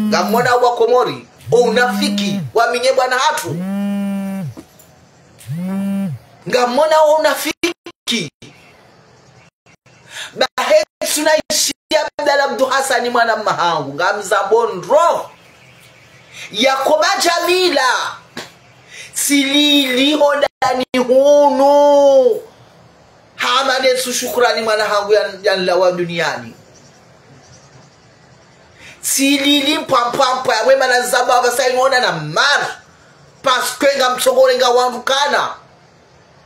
Ngamwona wa Komori. O unafiki. Waminye bwana hatru. Ngamwona o unafiki. Bahe Tsunaishiya Abdallah Abdou Hassani mwana mma hangu, ngamzambo ndro. Yakoba Jamila. Tsilili hodahoni hunu. Hama netsu shukurani mwana hangu ya, yanilawa duniani. Tsilili mpwa mpwa mpwa, we mana zaba wasa inona na mari. Parce que ngamtsongore nga wandru kana.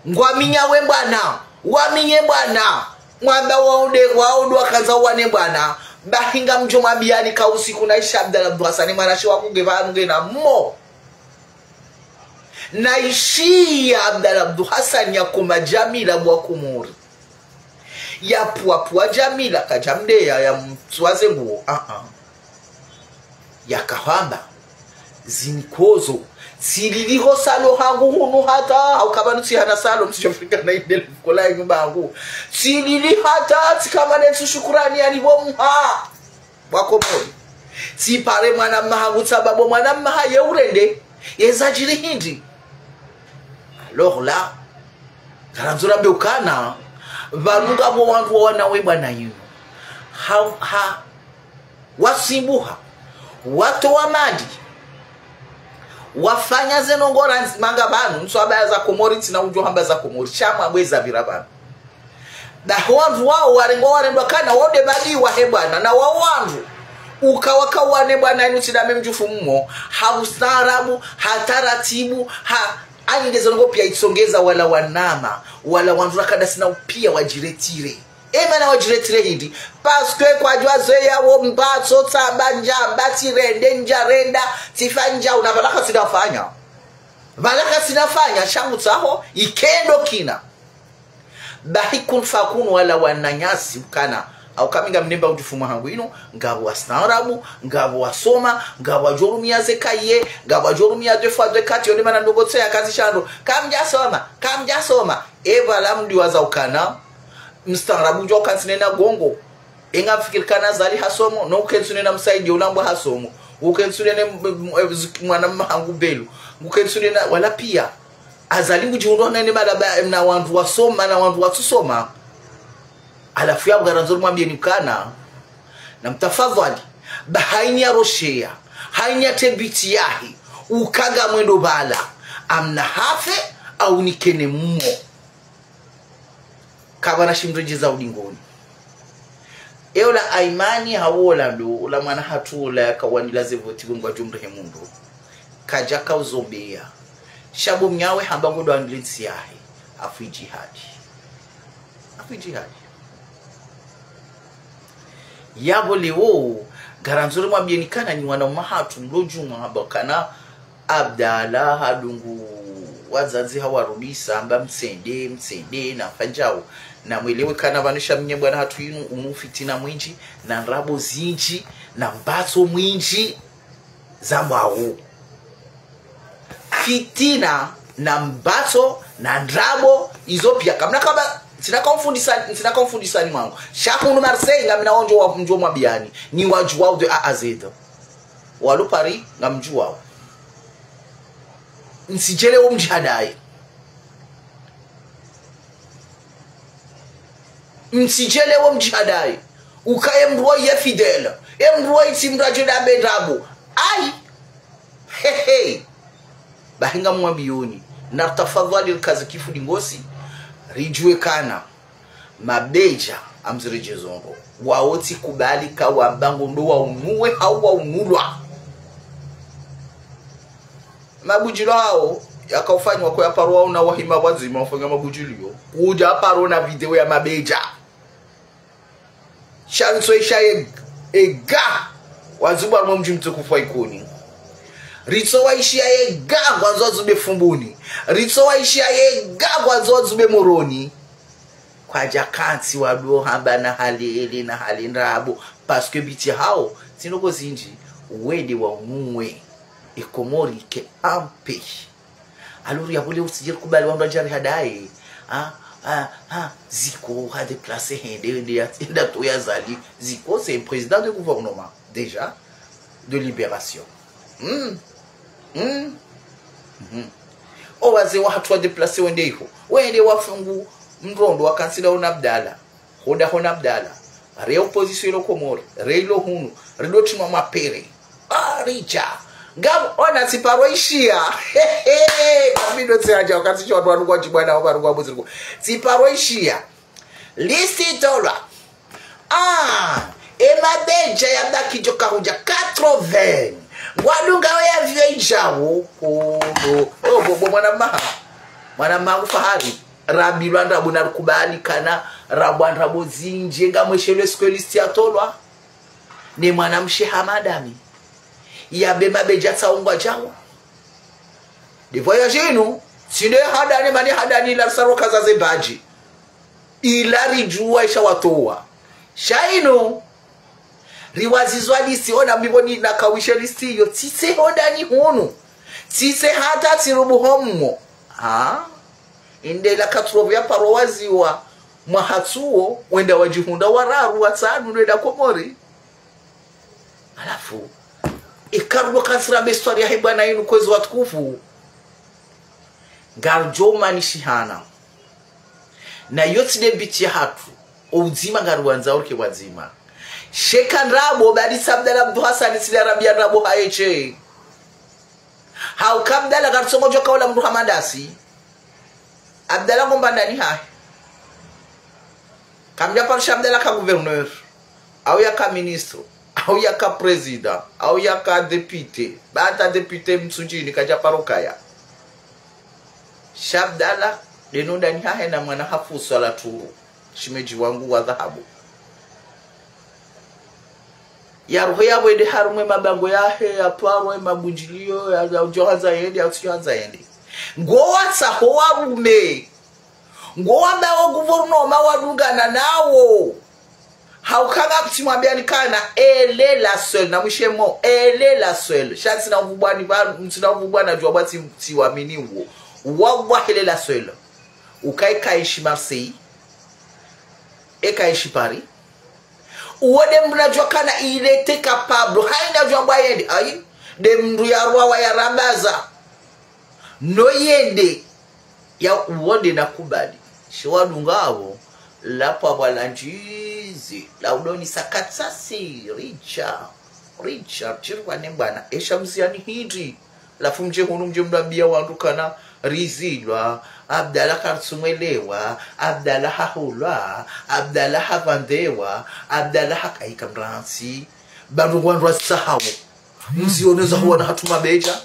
Ngwaminya we mbwana, waminye mbwana. Mwamba wao nde, wao ndo wakandza wane mbwana. Bahi ngamdjo mwambiyani ka usiku naishiya Abdallah Abdou Hassani mwana shiwa kuge pvanu ngena mo. Naishiya Abdallah Abdou Hassani Yakoba Jamila bwa Komori. Yapvuwa pvuwa Jamila, kadjamdeya, yamtsuwaze nguo. Ah, ah. Yakahamba. Zinikozo. Tsilili ho salo hangu hunu hata. Hauka pvanu tsihana salo, msidjo fikiri na inde le fuko la nyumba hangu. Tsilili hata, tsikama netsu shukurani yanibo mha. Bwa Komori. Tsipare mwana mma hangu tsababu mwana mma haye urende. Yeza djiri hindri. Alors là, ngarandzo rambe ukana, pvanu ngapvo wandru wawana we mbwana yinu. Ha, ha, wasimbuha, watowa mali, wafanya ze ndrongoo ndzima nga pvanu, ntsu abaya za Komori, tsina udjo hamba za Komori, sha mwabweza pvira pvanu. Bahi wandru wao warengwa warendwa kana wao nde badi wahe mbwana, na wao wandru. Uka waka wane mbwana inu tsi dame mdjufu mmo, ha ustaarabu, ha taratibu, ha, ani nde ze ndrongoo piya itsongeza wala wanama, wala wandru rakada sina upiya wadjiretire. E mana wadjiretire hindri, parce que kwadjuwa zeya wo mbatso tsamba ndjamba tsirende ndjarenda, tsifa ndja una pvala katsina fanya. Pvala katsina fanya, sha ngutsaho, ikendo kina. Bahi kunfa kunu wala wananyasi ukana. Hauka mi ngamnemba udjufu mwa hangu inu, ngapvo wastaarabu, ngapvo wasoma, ngapvo wadjo rumia ze kaye, ngapvo wadjo rumia deux fois deux quatre, yo nde mana ndrongoo tseya kazi shandro. Kamdja soma, kamdja soma. E pvala mdiwaza ukana, mstaarabu udjo ukantsi nena gongo. E ngamfikiri kana Azali hasomo, no ukentsi nena Msaidie ulambwa hasomo. Ukentsi nena m-, m-, m-, mwana mma hangu Belu. Ukentsi nena, wala piya. Azali ngudjihundru nene malaba na wandru wasoma, na wandru watsusoma. Halafu ya ngarandzo rimwambiyeni ukana, na mtafadhwali, ba hayini ya rosheya, hayini ya tebiti yahe, uka ngamwendo pvala, amna hafe, au nikene mmo. Kapvana shimredjeza udingoni. E ola Aimani hawola ndo, ola mwana hatru ola yakawanila ze voti ngwadjo mrehemu ndo. Kadjaka uzombeya. Sha bo mnyawe hamba ngodo anile ntsi yahe. Hafu idjihadi. Hafu idjihadi. Yapvo leo, ngarandzo rimwambiyeni kana nyi wana mma hatru mlo djumwa hamba kana Abdallah hadungu wadzadze hawarudisa, amba mtsende, mtsende, na mfanyao. Na mwelewe kana pvanu sha mnye mbwana hatru inu, unu fitina mwindji, na ndrabo zindji, na mbatso mwindji, zambwawo. Fitina, na mbatso, na ndrabo, izo piya. Kamna kaba, ntsina kamfundisa, ntsina kamfundisa ni mwangu. Sha hunu Marseille, ngamina ondjo wa, ndjo mwambiyani. Ni wadjuwao de A à Z. Walo Paris, ngamdjuwao. Mtsidjelewo mdjihadaye. Mtsidjelewo mdjihadaye. Ukaye mdru wa ye fidèle. E mdru wa itsi mdru adjo dambe ndrabo. Ayi. He, he. Bahi ngamwambiyoni. Na tafadhwali rikaze kifu dingosi. Ridjuwe kana. Mabedja, amziredjezo ndro. Wao tsi kubali ka wamba ngondo waunuwe, hau waunulwa. Mabudjilio hao, yakaufanywa kwa yaparwa una wahima wadzima wafanya mabudjilio. Kudja aparwa na video ya mabedja. Sha ritso ishiya ye, ega, wadzubwa harumwa mdji mtukufu wa Ikoni. Ritso waishiya ye ega, ngwandzo wadzube Fumbuni. Ritso waishiya ye ega, ngwandzo wadzube Moroni. Kwadja kantsi wado hamba na hale ele na hale ndrabo. Parce que biti hao, tsi ndrongoo zindji, wende waunuwe. E Komori ke ampe. Alors yapvo leo utsidje rikubali wandru wadje warihadaye. Ah, ah, ah, Ziko ha déplacé hende, hende ya, hende yatowa Azali. Ziko, c'est un président de gouvernement, déjà, de libération. Hmm. Hmm. Mhm. O wazee wahatru wa déplacé wende iho. Wende wafungu mrondo wakantsi na Hon Abdallah. Honda Hon Abdallah. re opposition ilo Komori, re ilo hunu, rido timwa mapere. Ah, richa. Ngam, ona tsiparo ishiya. He, he, ngamido tsi haja, wakati sho wandru wanu kwa jibwana, wa wandru kwa muziriko. Tsiparo ishiya. Liste itolwa. Ah, e mabeja ya baki djo kahudja quatre-vingts. Ngwadunga we ya vyo idjawo. Oh, oh, oh, bo, bo, mwana maha. Mwana maha fahari. Rabilwa ndrabo na rukubali kana, rabwa ndrabo zindji, ngamweshelwe siku e liste yatolwa. Ne mwanamshe ha madame. Ya be mabeja tsaungwa djawo. De voyage inu, tsi nde handani mani handani ila risaro kaza ze badji. Ila ridjuwa isha watowa. Sha inu, riwazizwa liste, ona mi bo ni nakawishe liste iyo, tsitse handani hunu. Tsitse hata tsirubu homwo. Ha? Inde la katrovya paro waziwa, mwahatsuwo, wenda wadjihundra wararu, watsanu, wenda Komori. Halafu, ikarubo kansira be histoire yahe bwana inu kwezi watukufu. Ngaridjo manishihana. Na iyo tsi nde mbiti yahatru. O udzima ngariwandzao rike wadzima. Sheka ndrabo, badi tsi Abdallah Abdou Hassan tsi nde arambia ndrabo haeshe. Hauka Abdallah karitsongo djo kaula mndru hamandasi. Abdallah ngomba ndani hahe. Kamdja paro sha Abdallah ka gouverneur, au yaka ministre, au yaka président, au yaka député, ba hata député Mitsudjini kadja paro kaya. Sha Abdallah, deno ndani hahe na mwana hafu swala turu, shemedji wangu wa dhahabu. Ya roho ya wende harumwa e mabango yahe, ya paro e mabundjilio, ya, ya udjo handza yende, ya utsudjo handza yende. Ngo watsaho warume. Ngo wamba o gouvernement wadungana nawo. Hauka ngamtsimwambiani kana, elle est la seule, na mwishe mo, elle est la seule. Sha ntsina uvubwani ba, ntsina uvubwana djuwa bwa tsi, tsiwamini uwo. Wallahi elle est la seule. Uka eka ishi Marseille. Eka ishi Paris. Uwo de mndru nadjuwa kana il était capable. Haina djuwa mbwa yende. Ayi. De mndru ya rwawa ya rambaza. No yende. Ya uwo de nakubali. She wadunga apvo. Lapvo apvo la ndjizi. La udoni sakatsasi. Richard. Richard. Chirwa ne bwana. Esha mziyani hindri. Halafu mdje hunu mdje mrambia wandru kana rizilwa, Abdallah karitsumwelewa, Abdallah hahulwa, Abdallah havandewa, Abdallah hakaika mrantsi. Ba ndrongo wandru wasahau. Mzioneza huwa na hatru mabeja.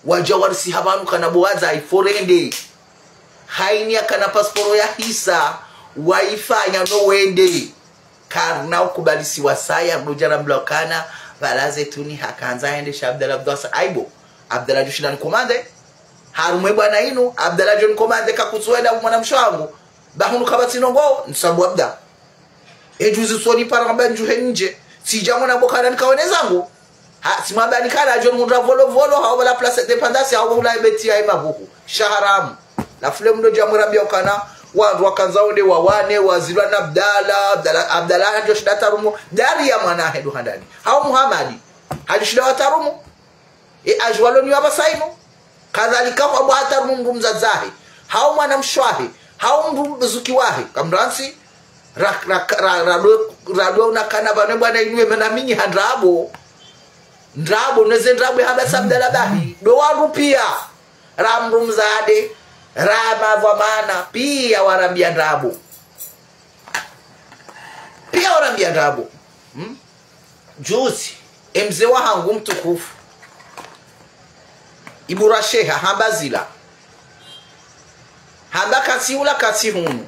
Wadja warisiha pvanu kana bo wadza iforende. Haini yakana pasporo ya hisa, waifanya no wende. Karina ukubali si wasaya, mdru dja rambilwa kana, pvala ze tuni hakandza yende sha Abdallah Abdou Hassan. Aibo, Abdallah djo shinda ni commande. Harumwa e bwana inu, Abdallah djo ni commande kakutsu wenda mwanamshe wangu. Ba hunu kapvatsi ndrongo, ntsambu Abdallah. E juzi tsoni para kamba ndjuhe ndje. Tsidja mwana bo kana nikaone zangu. Ha, tsimwambani kana adjo nihundra Volovolo, hau pvala place d'indépendance, hau hula ebeti ya emavuhu. Sha haramu. Halafu le mndru dja mwirambia ukana, wandru wakandza wende wawane, wazilwa na Abdallah, Abdallah, Abdallah hadjo shinda hatarumu, dari ya mwana ahe ndo handani. Hau Muhamadi, hadjo shinda watarumu. E adji walo ni wapvasa inu. Kadhalika hwa bwa hatarumu mndru mdzadze wahe. Hau mwanamshe wahe. Hau mndru mzuki wahe. Kamrantsi. Ra, ra, ra, ra, ra, ra, una kana pvanu bwana inu eme na minyi ha ndrabo. Ndrabo, neze ndrabo hamba tsi Abdallah bahi. Ndo wandru pia. Ra mndru mdzadze. Ra mavwa mana. Pia warambia ndrabo. Pia warambia ndrabo. Hmm? Juzi, e mze wahangu mtukufu. Ibura Sheha, hamba zila. Hamba katsi hula katsi hunu.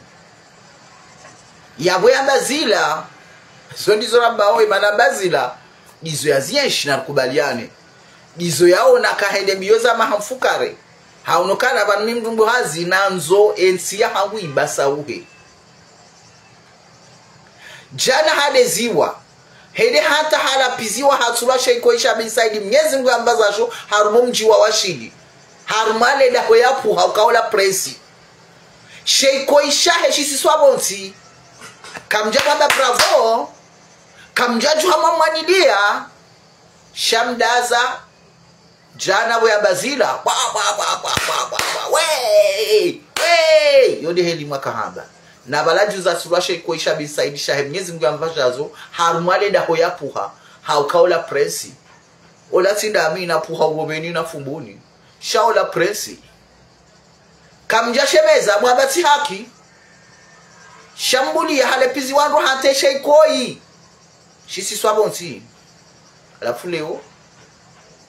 Yapvo yamba zila. Zo ndizo ramba oye, mana hamba zila. Ndizo yazienshi na rikubaliane. Ndizo yaona kahende mbio za maha mfukare. Haono kana pvanu mi mndru mbo hazi nandzo entsi yahangu ibasa uhe. Djana hadeziwa. Hende hata halapviziwa hatsulwa Sheikh Koisha bin Said Mnyezi Mngu yambaza sho harumwa mdji wa Washili. Harumwa le daho ya pvuha ukaola presi. Sheikh Koisha heshisiswa pvontsi. Kamdja kamba bravo. Kamdja djuha mwamwanilia. Sha mdaza. Djana pvo yamba zila. Bwa, bwa, bwa. Wey! Wey! Yo nde heli mwaka hamba. Na pvala djuza sulwa she iko isha bin Said Shahe, Mnyezi Mngu yamvashazo, harumwa le daho yapvuha, hauka ola prince. Ola tsi ndami napvuha Urombeni na Fumbuni. Sha ola prince. Kamdja shemeza, mwamba tsi haki. Sha mbuliya hale pizi wandru hantesha ikoyi. Shisi swabo ntsi. Halafu leo,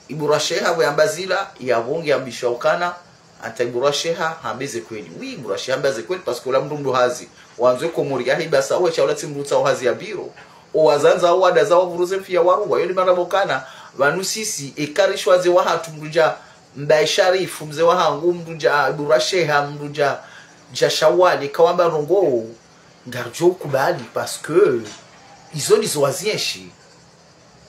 Ibura Sheha pvo yamba zila, yapvo nge yambisha ukana, hata Ibura Sheha hambe ze kweli. Oui, Ibura Sheha hambe ze kweli, parce que ola mndru mndru hazi. Wandzo Komori yahe basa, we sha ola tsi mndru tsaho hazi ya biro. O wazandza, o wadaza, wapvuruze mfiya waruwa. Yo ni mana pvo kana, pvanu sisi, eka rishwa ze wahatru mndru dja, Mbaye Sharifu, mze wahangu, mndru dja, Ibura Sheha, mndru dja, dja Shawali, kawamba ndrongoo, ngaridjo ukubali, parce que, izo ndizo wazienshi.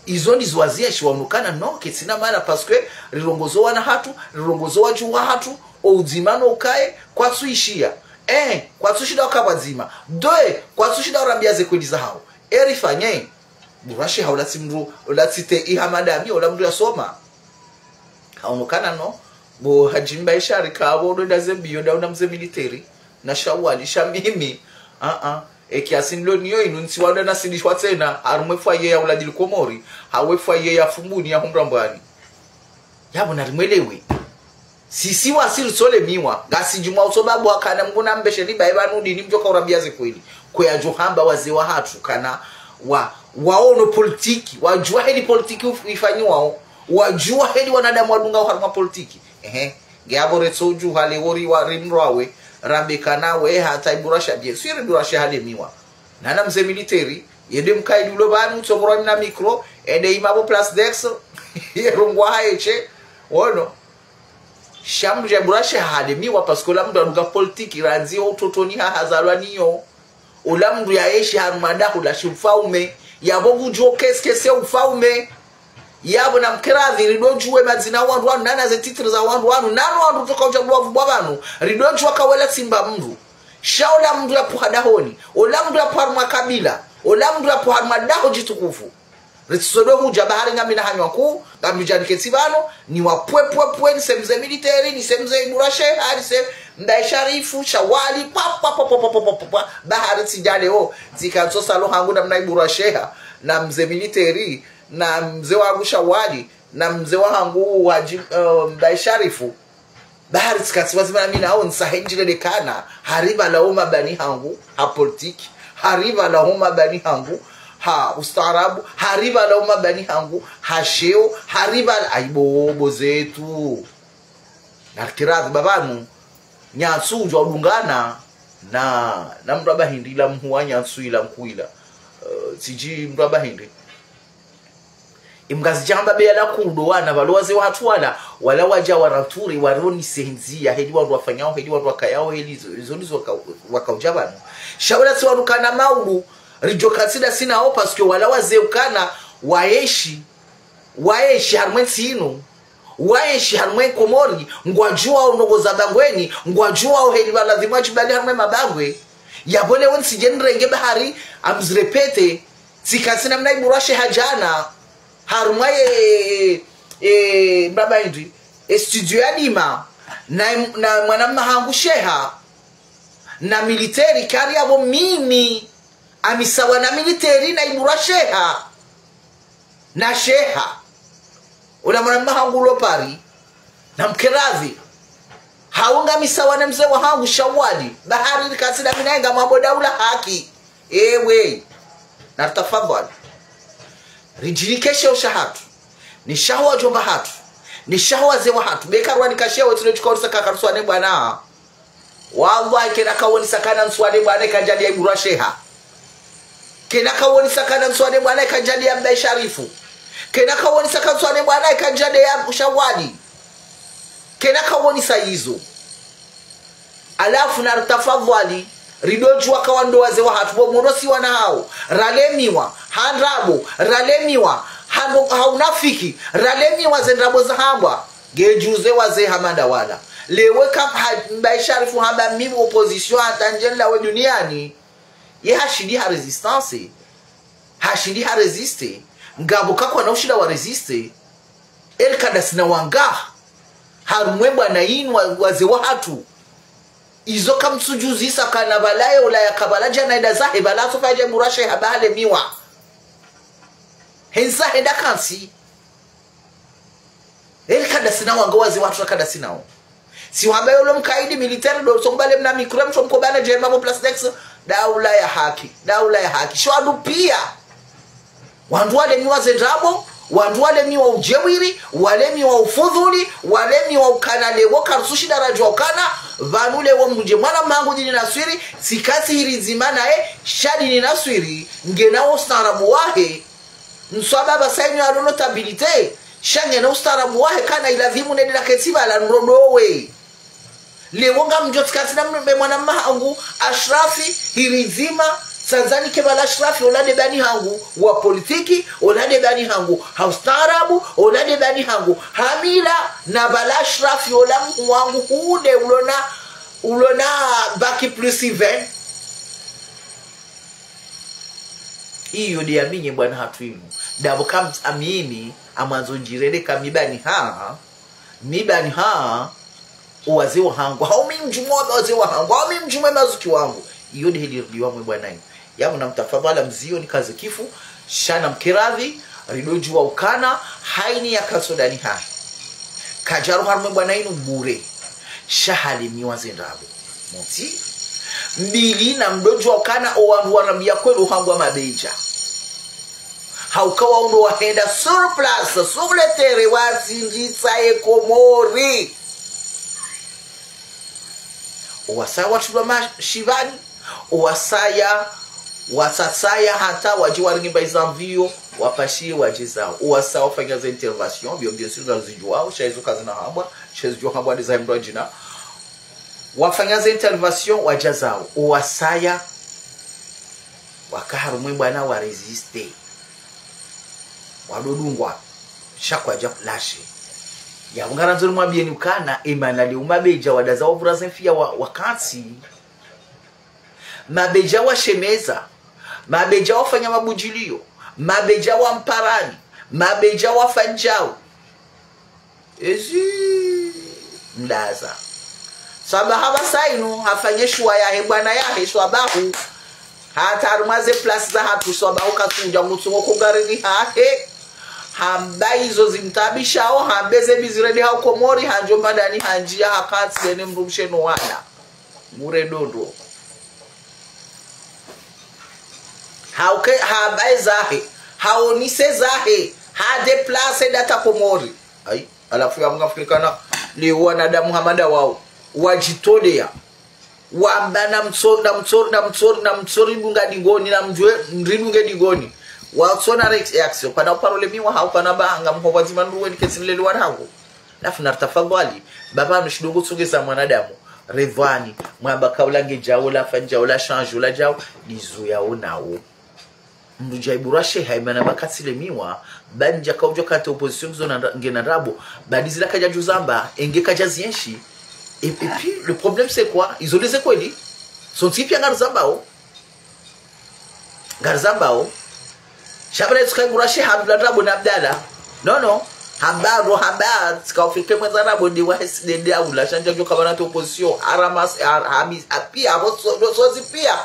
Izo ndizo wazienshi waonokana, non, ketsina mana, parce que rirongozo wana hatru, rirongozo wadjuhu wahatru, o udzima no ukaye, kwatsu ishiya. Eh, kwatsu shinda waka pvwadzima. Deux, kwatsu shinda urambiya ze kweli zahawo. Eri fanye. Ibura Sheha ola tsi mndru, ola tsi te iha madami, ola mndru yasoma. Haonokana no, bo Hadji Mbaye Sharifu, kapvo ndo nda ze mbiyo, nda una mze militeri, na Shawali, sha mimi. Ah, ah. Eki asindlo niyo inu, ntsi wanda na sidishwa tsena, harumwe foyer ya Ouladil Komori, hawe foyer ya Fumbuni ya Humrambwani. Yapvo narimwelewe. Sisi wasi ritsole miwa. Ngasi djumwa uso babu hakana Mngu na mbeshe ni baye pvanu dini mdjoka urambiya ze kweli. Kwe yadjo hamba wazee wahatru kana wa, waono politiki. Wadjuwa heli politiki uf-, ifanyiwao. Wadjuwa heli wanadamu wadunga harumwa politiki. Ehe. Nge yapvo retso udjuha le wori wa rimrwawe. Rambe kana we hata Ibura Sheha. Bien sûr, Ibura Sheha hale miwa. Nana mze militeri. Yende mkaidi ulo pvanu, tsomorwa mina micro. Ende ima pvo place d'ex. Yerongwa haeshe. Ono. Sha mndru dja Ibura Sheha hale miwa, parce que ola mndru adunga politiki, randzi o utotoni ha hazalwa niyo. Ola mndru yaenshi harumwa daho la shi ufaume. Yapvo ngudjuo keskese ufaume. Yapvo na mkeradhi, ridodjuwe madzina wandru wanu, nana ze titre za wandru wanu, nana wandru toka udja bwavu bwa pvanu, ridodjuwa kawela tsimba mndru. Sha ola mndru yapvo ha dahoni, ola mndru yapvo harumwa kabila, ola mndru yapvo harumwa daho djitukufu. Ritsisodo hudja bahari ngami na hanywa ku, ngami udja niketsi pvanu, ni wa pwe pwe pwe, ni se mze militeri, ni se mze Ibura Sheha, ni se Mbaye Sharifu, Shawali, pa, pa, pa, bahari tsidja leo, tsikantso salo hangu na mna Ibura Sheha, na mze militeri, na mze wangu Shawali, na mze wahangu Hadji, eh, Mbaye Sharifu. Bahari tsikatsi wazima na mina awo nisa hendjile lekana. Haripvala o mabani hangu ha politiki. Haripvala o mabani hangu ha ustaarabu. Haripvala o mabani hangu ha sheo. Haripvala aibo bo zetu. Na kiradhi ba pvanu. Nyantsu udjuwa udungana na, na mndru aba hindri ila mhuwa nyantsu ila nkuila. Eh, tsidji mndru aba hindri. Imkazi djamba be yala kudo wana, pvalo wazee wahatru wala, wala wadja waranture, waroni senzi, ya heli wandru wafanyao, heli wandru wakayao, heli izo, izo ndizo waka-, wakaudja pvanu. Sha wala tsi wandru kana maudu, ridjo katsida sinao, parce que wala wazee ukana, waenshi, waenshi harumwe ntsi inu, waenshi harumwe Komori, ngwadjuwao ndrongoo za bangweni, ngwadjuwao heli pvala ladhimu wadjibali harumwe mabangwe. Yapvo leo ntsidje nirenge bahari, amzirepete, tsika tsina mna Ibura Sheha djana, harumwa ye, e, mbaba hindri, e studio ya dima, na, na mwana mma hangu Sheha, na militeri kari yapvo mimi, amisawa na militeri na Ibura Sheha, na Sheha. Ola mwana mma hangu ulo Paris, na mkeradhi. Haunga misawa ne mze wahangu Shawali. Bahari likasi na mina inga mwambo daula haki. Ewe. Na tafadhali. Ridjinike sheo shahatru. Ni shaho wadjomba hatru. Ni shaho wazee wahatru. Beka rwanika sheo, tsilo chukao risa kakarusuwa ne bwana. Wallahi, kena kawonisa kana nsuwa ne bwana ikandjali ya Ibura Sheha. Kena kawonisa kana nsuwa ne bwana ikandjali ya Mbaye Sharifu. Kena kawonisa kana nsuwa ne bwana ikandjali ya Shawali. Kena kawonisa izo. Halafu na ritafadhwali, ridodjuwa kawa ndo wazee wahatru, bo mwono si wana hawo. Ralemiwa, ha ndrabo, ralemiwa, ha ndo, ha unafiki, ralemiwa ze ndrabo zahambwa. Ngedjuze wazee hama nda wala. Lewo ka ha, Mbaye Sharifu hamba mimi opposition hata ndjeni lawe duniani. Ye hashindi ha résistance. Hashindi ha résister. Ngapvo kakwana ushinda wa résister. Eli kandasina wanga. Harumwe bwana inu wa, wazee wahatru. Izo kamtsudjuzisa kana pvala ye Ulaya kapvala djana enda zahe, pvala tsofa dje burashe haba halemiwa. Hendza henda kantsi. Eli kada sina wanga waze watru kada sina wo. Si wamba yolo mkaidi militaire ndo songbale mna micro msho mkobana djerma mo plastics. Daula ya haki. Daula ya haki. Sho adu pia. Wandru walemiwa ze ndrabo, wandru walemiwa udjewiri, walemiwa ufudhuli, walemiwa ukana lewo kartsushi daradjwa ukana, pvanu lewo mdje mwana mangu Dini Naswiri, tsikatsi hiri dzima naye, sha Dini Naswiri, ngena wo ustaarabu wahe, nswaba pvasa inu alo notabilité, sha ngena ustaarabu wahe kana ilazimu nende na ketsi pvala nrodowe. Lewo ngamdjo tsikatsi na mbe mwana mahangu Ashrafi, hiri dzima, tsandzani ke pvala Ashrafi, ola de bani hangu wa politiki, ola de bani hangu ha ustaarabu, ola de bani hangu ha mila, na pvala Ashrafi, ola mhu wangu hude ulona, ulona bac plus vingt. Iyo de amini bwana hatru inu. Dabo kam amini, amwandzo ndjirele kami bani ha, mi bani ha, owaze wahangu. Hau mi mdjumwa owaze wahangu. Hau mi mdjumwa mazuki wangu. Iyo de heli riliwa mwe bwana inu. Ya mna mtafadhwali mzio ni kaze kifu. Sha na mkeradhi, ridodjuwa ukana, haini ya kasodani hahe. Kadjaru harumwe bwana inu bure. Sha halemiwa ze ndrabo. Motsi. Mbili na mdodjuwa ukana owandru warambia kweli uhambwa mabedja. Hauka wao ndo wahenda sur place, sur le terrain, watsindjitsa ye Komori. Owasaya watsulwa mashivani, owasaya, watsasaya hata wadje waringimba izanvio, wapashiye wadje zao. Owasaya wafanya ze intervention, bien, bien sûr, ngazidjuwao, sha izo kazina hambwa, sha zidjuwa hambwa de za hembwa djina. Wafanya ze intervention, wadja zao. Owasaya, waka harumwe bwana wa résister. Wadodungwa, sha kwadja kulashe. Ya ngarandzo nimwambieni ukana, emana le umabedja wadaza wavura ze mfiya wa, wakantsi. Mabedja washemeza, mabedja wafanya mabudjiliyo, mabedja wa mparani, mabedja wafanyao. Ezi mdaza. Swabaha pvasa inu, hafanye shuwa yahe bwana yahe, swabahu. Hata harumwa ze place za hatru, swabahu katsudja ngutsungo ko garini hahe. Hamba izo zimtabishao, hambe ze biziredi hau Komori, handjo mbadani handjia hakantsi yene mdrumshe no wana. Mure dondo. Hauke, habaye zahe, haonise zahe, hadéplace data Komori. Ayi, halafu ya mnga fikirikana, le wanadamu hama nda wao, wadjitolea. Wamba na mtso, na mtso, na mtso, na mtso ridunga dingoni, na mdjwe, ridunge dingoni. Watsona réaction, pana uparole miwa, hau pana ba, ngamho wadzima nduwe, niketsi mleli wanangu. Halafu na tafadhwali, baba anu shidongo tsongeza mwanadamu, Redhwani, mwamba kaula ngedjao, la fanyao, la change, la djao, nizo yaonao. Mdru djaibu rashe, haimana ba katsi lemiwa, ba ndja kaudjo kate opposition ngizo na, ngena ndrabo, ba dizila kadja djuzamba, enge kadja zienshi. Et, et puis, le problème c'est quoi? Izo de ze kweli. Sontsi pia ngarizambao. Ngarizambao. Sha pvala itsuka iburashe hambila ndrabo na Abdala. Non, non. Hamba, ro hamba, tsika ufike mwendza ndrabo de wa hesi de de aula. Sha ndja djo kabana to opposition. Aramas, ar-, hamis, api, abo so, do, sozi pia.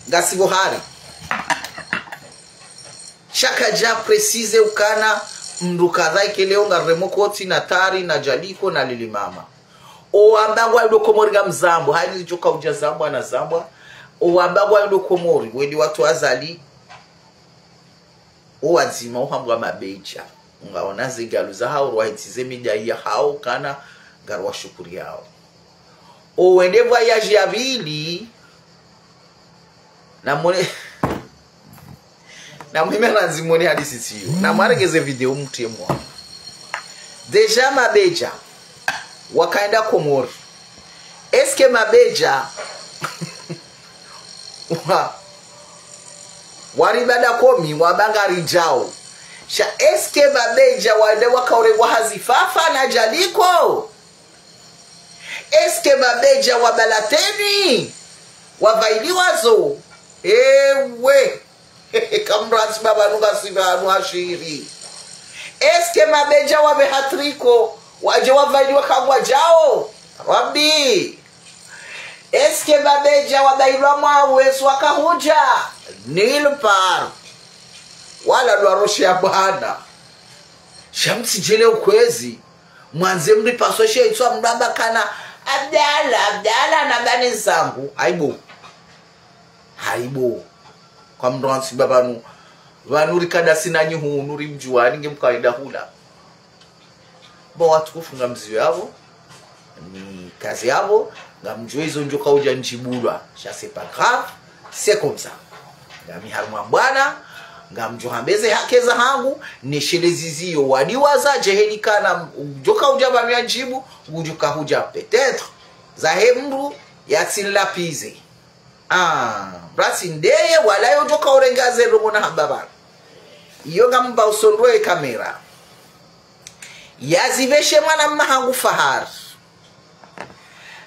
Ngasi bo hari. Sha kadja préciser ukana, mdru kadha ike leo ngaremo koti na Tari na Djaliko na Lili Mama. Owamba ngwaido Komori ngamzambwa, haini djoka udja zambwa na zambwa. Owamba ngwaido Komori, wendi watru Azali. Owadzima uhambwa mabedja. Ngaona ze galu zahao, rwahitsi ze midai yahao, kana, ngarwashukuriyao. Owende voyage ya pvili, na mone, na mwime ranzi mone hadisi tsiyo. Na mwaregeze video mtriye mwa. Déjà mabedja, wakaenda Komori. Est-ce que mabedja, wa, waribada komi, wamba ngaridjao. Sha, est-ce que mabedja, wende wakaure wahazi Fafa na Djaliko? Est-ce que mabedja wabala tenue? Wavailiwa zo? Ewe. Kamratsi baba nunga siba anu hashiri. Est-ce que mabedja wabe hatriko? Wadje wavailiwa kangwadjao? Rabbi. Est-ce que Mabedja wabailwa mwawe, si wakahudja? Nulle part. Wala lwa roche ya bwana. Sha mtsidjele ukwezi. Mwandze mri paso she itswa mramba kana Abdala, Abdala na bane zangu. Aibu. Aibu. Kwa mndru wantsi ba pvanu. Pvanu rikada sina nyi hunu rimdjuwa, ninge mkaida hula. Bo watukufu, ngamziyo yapvo, ni kazi yapvo, ngamdjuwa izo ndjo kaudja ndjibulwa. Sha c'est pas grave, c'est comme ça. Ngami harumwa bwana, ngamdjo hamba ze haki zahangu, neshelezi ziyo wadiwaza, djeheni kana ndjo kaudja pvanu ya ndjibu, ngudjo kahudja peut-être. Zahe mndru, yatsinlapize. Ah, brasi ndeye, wala yo ndjo kaurenga ze ndrongo na hamba pvanu. Iyo ngamba usondwe kamera. Yazipveshe mwana mma hangu Fahari.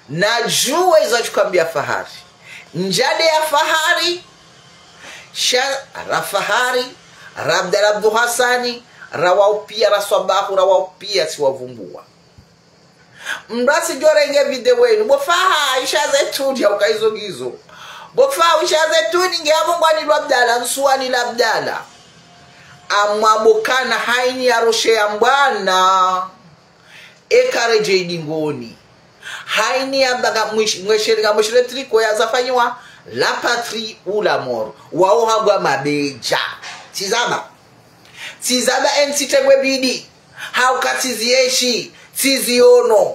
Nadjuwe izo atsukwambia Fahari. Ndjade ya Fahari, sha ra Fahari, ra Abdala Abdu Hasani, ra wao pia, ra Swabahu, ra wao pia, tsiwavumbuwa. Mndru atsidjo renge video yinu. Bo Faha, isha zetuni, ya ukaizo ngizo. Bo Faha, isha zetuni, nge apvo ngwanilwa Abdala, nsuwanila Abdala. Amwambo kana haini ya roche ya mbwana. Eka redje idingoni. Haini ya mbaga mwish-, mweshe, nga mweshe le triko ya zafanyiwa, la patrie ou la mort. Wao hambwa Mabedja. Tsizaba. Tsizaba entsi tengwe bidi. Hauka tsizieshi, tsiziono.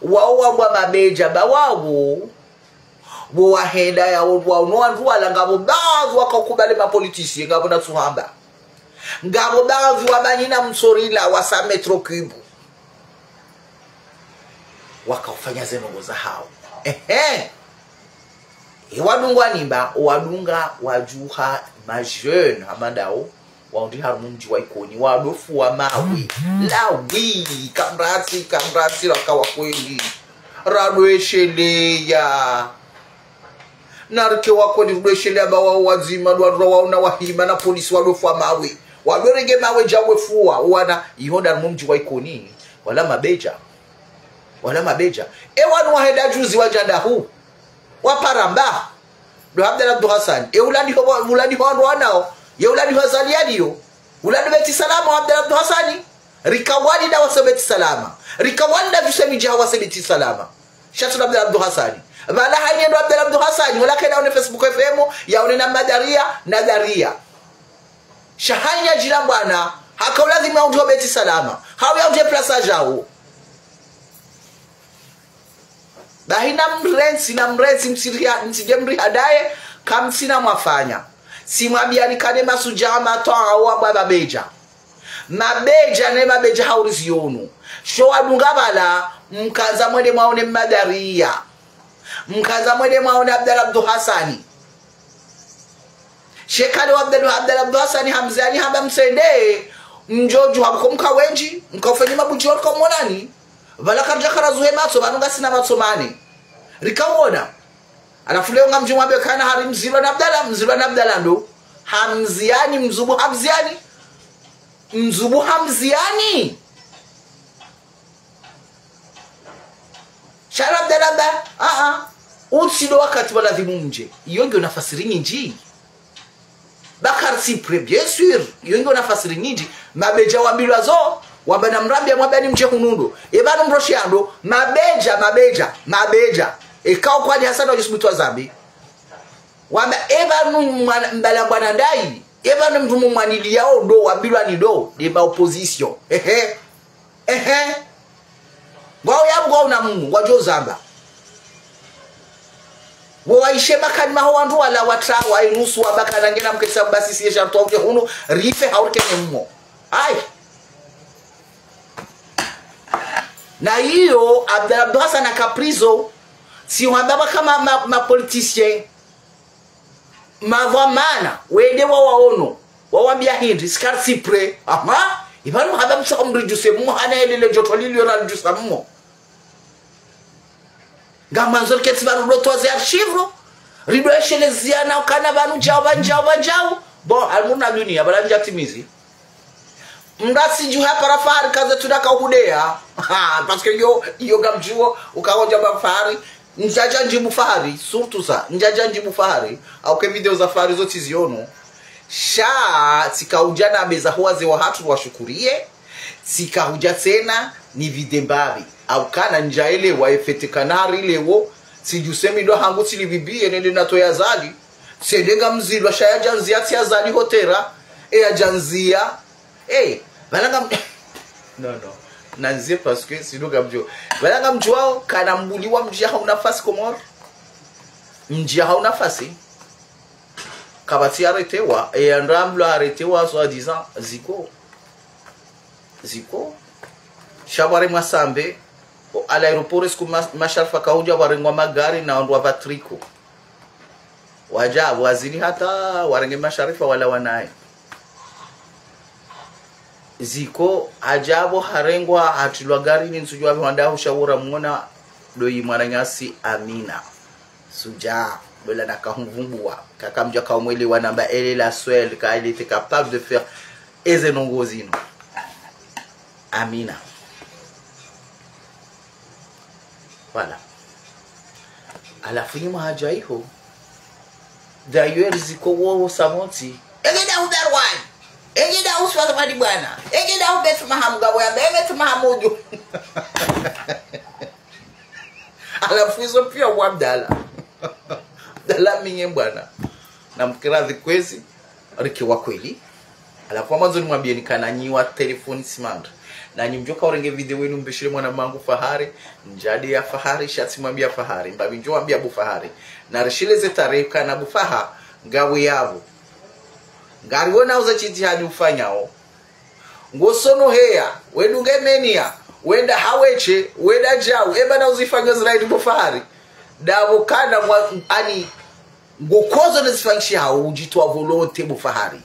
Wao wambwa Mabedja, ba wao, wo wahenda ya wo, wao no wandru wala ngapvo baadhwi wakaukubali mapoliticiens, ngapvo natsuhamba. Ngapvo baadhwi wabanyina msorila wa sa mètres cubes. Wakaufanya ze ndrongo zahao. Ehe. Ewadungwa nimba, wadunga wadjuha ma jeunes hama ndawo, wahundri harumwa mdji wa Ikoni, wadofuwa mawe. Lawi, kamratsi, kamratsi, raka wa kweli. Radwesheleya. Narike wa kweli, rudwesheleya ba wao wadzima, dwa, dwa waona wahima na polisi wadofuwa mawe. Wadorenge mawe dja wefuwa, wana, ihonda harumwa mdji wa Ikoni. Wala Mabedja. Wala Mabedja. Ewanu wahenda juzi wadja ndahu. Waparamba. Ndo Abdala Abdu Hasani. E uladi ho, uladi ho wandru wanao. Ye uladi ho Azali yaliyo. Uladi Beti Salama wa Abdala Abdu Hasani. Rika wali nda wase Beti Salama. Rika wali nda djuse midji ha wase Beti Salama. Sha tsi ndo Abdala Abdu Hasani. Pvala haine ndo Abdala Abdu Hasani. Wala kena one Facebook F M. Yaone na Madaria. Na Daria. Sha haine djila mbwana. Haka ulazimu ya undjo Beti Salama. Hau ya undje plasa djao. Bahi namrentsi, namrentsi, mtsiriha-, mtsidje mrihadaye, kamtsina mwafanya. Tsimwambiani kane masudja matwa awa bwa Mabedja. Mabedja ne Mabedja haurizi yonu. Sho wadunga pvala, mkandza mwende mwaone Madaria. Mkandza mwende mwaone Abdala Abdu Hasani. Shekale wa Abdala, Abdala Abdu Hasani hamziani hamba msende, mdjodju hamko mka wendji, mka ufenyi mabudji wa mka umonani. Pvala karidja karazuhe matso, pvanu ngasina matso mane. Rika uona. Halafu leo ngamdjo mwambe kana hari mzilwa na Abdala, mzilwa na Abdala ndo. Hamziani, mzubu hamziani. Mzubu hamziani. Sha Abdala ba, a, a. Utsi ndo wakati wa ladhimu mdje. Iyo ngiyo na fasiri nyindji. Bakar Cyprès, bien sûr. Iyo ngiyo na fasiri nyindji. Mabedja wambilwa zo, wamba namrambiya mwambani mdje hunu ndo. Epvanu mroshi ya ndo, Mabedja, Mabedja, Mabedja. Eka ukwadi Hassan wa Yusuf Mtwa Zambi. Wamba, epvanu mwana, mbala bwana ndayi. Epvanu mndru mumwaniliyao ndo, wambilwa ni ndo, nde ma opposition. Ehe. Ehe. Ngwao ya ngwao na Mungu, ngwadjo zamba. Wo waishe makani maho wandru wala watra, wairusu wamba kana ngena mkesa basi siye sha mtwa uke hunu, rife haurike ne mmo. Ayi. Na iyo, Abdala Abdu Hasani aka prison, tsi wamba ba kama ma, ma politiciens. Mavwa mana, wende wawaono, wawambiya hindri, Bakar Cyprès, aha, ipvanu hamba msaka mridjuse mmo, hana elele djotwa liliyo na lidjusa mmo. Ngamandzo riketsi pvanu ndo twaze archives, ridwesheleziana ukana pvanu djao, pvanu djao, pvanu djao. Bon, almuna dunia, pvala ndja timizi. Mrasi dju hapara Fahari kaze tsu naka uhudeya. Ha, parce que yo, yo ngamdjuo, ukaodja ba Fahari. Ndjadja ndjibu Fahari, surtout ça. Ndjadja ndjibu Fahari. Au ke video za Fahari zo tsiziono. Sha, tsikaudja na beza huwa ze wahatru washukuriye. Tsikaudja tsena ni vide mbapvi. Au kana ndjaelewa efete kanari lewo. Tsidjuse mi ndo hangu tsilibibiye nende natoye Azali. Tsende ngamzilwa sha yadjandzia tsi Azali hotera. E yadjandzia. Eh, pvala ngam... Non, non. Nanzie parce que sinon ngamdjo. Pvala ngamdjuao, kana mbuliwa mdji ya hauna nafasi Komori. Mdji ya hauna nafasi. Kapvatsi arrêté wa, e yandra mlo arrêté wa, soi-disant, ziko. Ziko. Sha pvare mwasambe, o, à l'aéroport, siku ma-, masharifa kaudja pvarengwa magari na wandru wa pvatriko. Wadja, wazili hata, warenge masharifa wala wanaye. Ziko, hadja pvo harengwa, hatrilwa garini, ntsudjuwa pvihwanda husha wura mwona, ndo yi mwananyasi Amina. Sudja, bela na kahumvumbua, kaka mdja kaumwelewa namba elle est la seule, car elle était capable de faire eze ndrongo zinu. Amina. Voilà. Halafu nyuma hadja iho. D'ailleurs, ziko wowo samotsi. Engeda udarwani. Engeda uswa zamani bwana. Engeda ubetu mahamu gabo ya bebetu mahamudu. Halafu izo pia wa Abdala. Abdala minye bwana. Na mkiradhi kwezi. Rike wa kweli. Halafu wa mwandzo nimwambieni kana nyi wa telefoni simandra. Na nyi mdjoka urenge video wenu mbeshile mwana mangu Fahari. Ndjade ya Fahari, sha tsimwambia Fahari. Mbapvi ndjo wambia bo Fahari. Na rishile ze tarehi kana bo Faha, ngawe yapvo. Ngariwona uza shitihadi ufanyao. Ngosono heya, wedunge menia, wenda haweshe, wenda djau, eba na uzifanyo ziraidi bo Fahari. Ndapvo kana mwa, ani, ngokozo nezifanyishiha udjitoa volonté bo Fahari.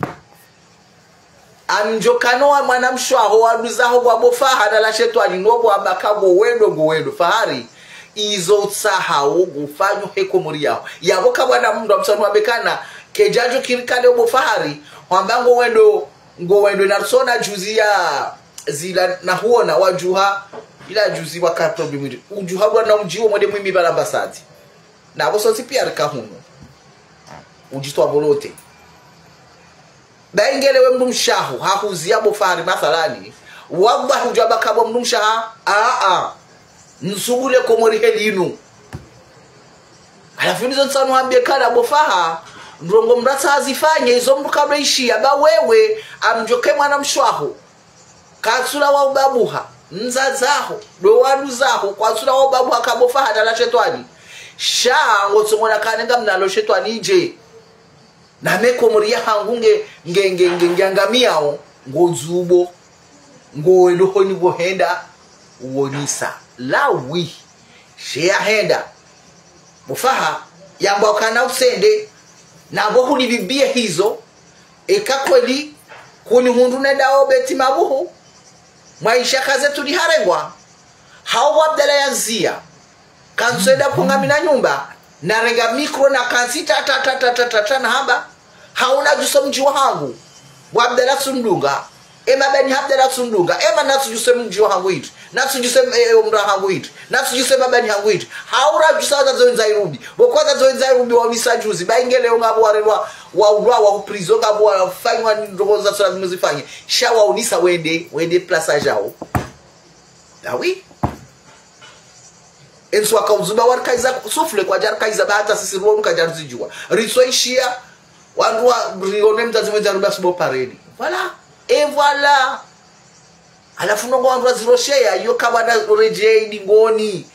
Amdjo kano wa mwanamshe waho waduzaho kwa bo Faha na la shetwani no bo abaka ngo wendo ngo wendo Fahari. Izo utsahao ngufanyo he Komori yaho. Yapvo ka bwana mndru amsanu wambe kana kedjadjo kiri kale bo Fahari. Hwamba ngo wendo ngo wendo na sona juzi ya zila na huona wadjuha. Ila juzi waka problème ili. Udjuha bwana mdji wo mwende mwimi pvala ambassade. Na pvo sontsi pia rika hunu. Udjitoa volonté. Ba ingelewe mndru mshe waho, hahuzia bo Fahari mathalani. Wallahi udjua baka bo mndru mshe waho, a, a. Nsubule Komori heli inu. Halafu nizo ntsanu wambie kana bo Faha, ndrongo mratsa azifanye, izo mndru kabla ishia, ba wewe, amdjoke mwanamshe waho. Katsula wa ubabuha, mdzadze waho, ndo waduzaho, kwatsula wa ubabuha ka bo Faha na la shetwani. Sha, ngotsongona kane ngamna lo shetwani idje. Na me Komori ya hangu nge, nge, nge, nge, nge angamiyao, ngo dzubo, ngo wendo honi bo henda, uonisa. Lawi, she ya henda. Bo Faha, yamba ukana utsende, na bo huli bibie hizo, eka kweli, kuni hundru nenda o beti mabuhu, mwaisha kaze tudi harengwa, hau bo Abdala yanzia, kantsu enda pvunga mina nyumba, narenga micro na kantsi ta, ta, ta, ta, ta, ta, na hamba, hauna djuso mdji wa hangu, bo Abdala tsundunga, ema bani Abdala tsundunga, ema natsu djuse mdji wa hangu itri, natsu djuse, eh, omra hangu itri, natsu djuse mabani hangu itri, haura djusa za zoenza irubi, bo kwa za zoenza irubi wa unisa juzi, ba ingelewo ngapvo warelwa, wa ulwa, wa prison ngapvo wafanywa ndrongo za sura zimuzifanye, sha wa unisa wende, wende place yadjao. Ah oui. Entsu waka udzuba warikaiza souffle kwadjarikaiza ba hata sisi ruonu kadjarizidjuwa. Ritsoishia, wandru wa rione mdzadze mwedza ruba subo pareni. Voilà. Et voilà. Halafu nongo wandru wazirosheya, iyo kabana uredjei dingoni.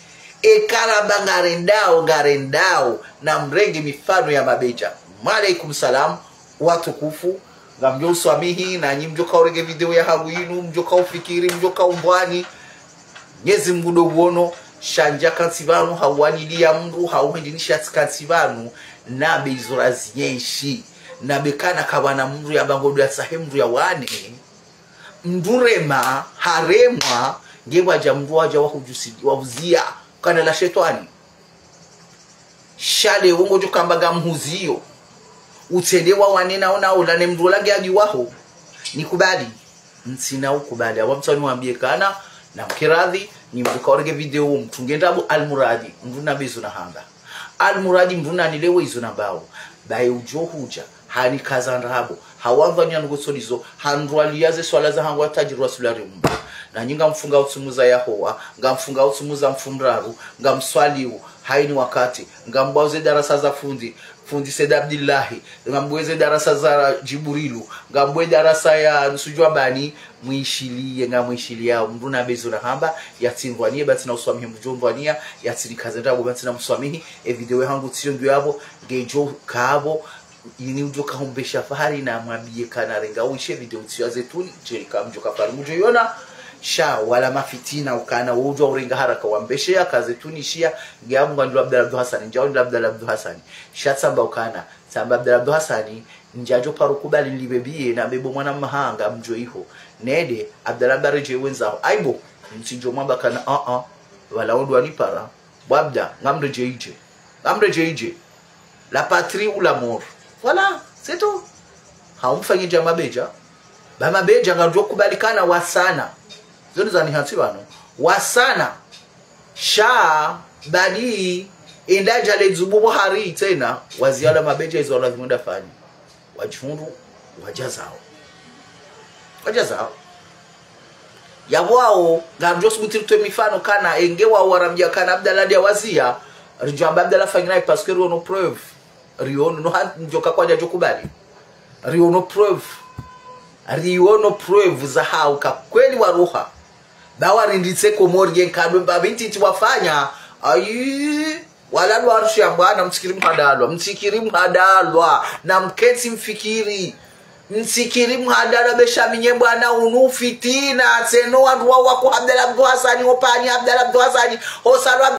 Eka ramba ngarendao, ngarendao. Na mrenge mifano ya mabedja. Wa alaikum salam, watukufu. Ngamdjo uswamihi, nanyi mdjo kaurenge video ya hangu inu, mdjo kaufikiri, mdjo kaumbwani. Mnyezi Mngu ndo uono, sha ndja kantsi pvanu, hauwanilia mndru, hauhendinisha tsi kantsi pvanu, na be izo razienshi, na be kana kabana mndru ya bango ndo ya tsahe mndru ya wane, mndru rema, haremwa, nge wadja mndru wadja wahujusi, wahuzia, kana la shetwani. Sha leo ngodjo kamba ngamhuzio. Utsende wa wane nao nao lane mndru ola nge agi waho. Nikubali. Ntsina ukubali. Awa mtsani wambie kana, na mkiradhi, ni mbuka orenge video mtunge ndrabo almuradi, mndru na bezo na hamba. Almuradi mndru na nilewe izo na mbao. Baye ujo huja, hani kaza ndrabo. Hawanva ni anugo tsolizo, handru aliyaze swala za hangu atajiri wa sulari mba. Na nyinga mfunga utsumuza Yahowa, nga mfunga utsumuza mfumraru, nga mswaliu, haini wakati, nga mbwauze darasa za fundi, fundi Said Abdillahi, ngambweze darasa za Jiburilu, ngambwe darasa ya Nsuju Abani, mwishiliye, nga mwishiliyao, mndru na bezo na hamba, yatsinvwaniye, ba ntsina uswamihi mndru jo mvwaniya, yatsinikaze ndrabo, ba ntsina mswamihi, e video hangu tsiyo ndu yabo, ngejo kabo, ini ujo kahumbesha fahari na mwambie kana renga uishe video tsiyo azetuni, je ka mjo kapari mujo yona, sha wala mafitina ukana, ujo urenga haraka wambeshe ya kazetuni shia, nge amu ngandilo Abdallah Abdou Hassani, njao ndilo Abdallah Abdou Hassani, sha tsamba ukana, tsamba Abdallah Abdou Hassani, njajo paro kubali nilibe biye na bebo mwana mahanga mjo iho. Nede, Abdallah Abdallah je wenzaho. Aibo, mtsijo mwamba kana, ah, ah. Wala ondo wanipara. Bwabda, ngamreje ije. Ngamreje ije. La patrie ou la mort. Voilà, c'est tout. Haumfanye ja mabeja. Ba mabeja ngamjo kubali kana wasana. Zoni zani hatsi bano. Wasana. Sha, badi, enda jale dzubu bo hari tsena, waziala mabeja izo wala zimunda fani. Wajihundu, wajazao. Wajazao. Yabwao, ngamjo subuti rutwe mifano kana, enge wa warambia kana Abdallah dia wazia, rijamba Abdallah fanyina parce que riono preuve. Riono, no ha, njoka kwaja jo kubali. Riono preuve. Riono preuve za hauka kweli waruha. Ba warinditse Komori ye nkado ba binti ti wafanya. Ayi. Wala dwa arshi ya bwana, mtsikiri mhadalwa. Mtsikiri mhadalwa. Na mketsi mfikiri. Mtsikiri mhadalwa besha minye bwana unu fitina. Tseno wandru wa wako Abdallah Abdou Hassani, opani Abdallah Abdou Hassani, osalwa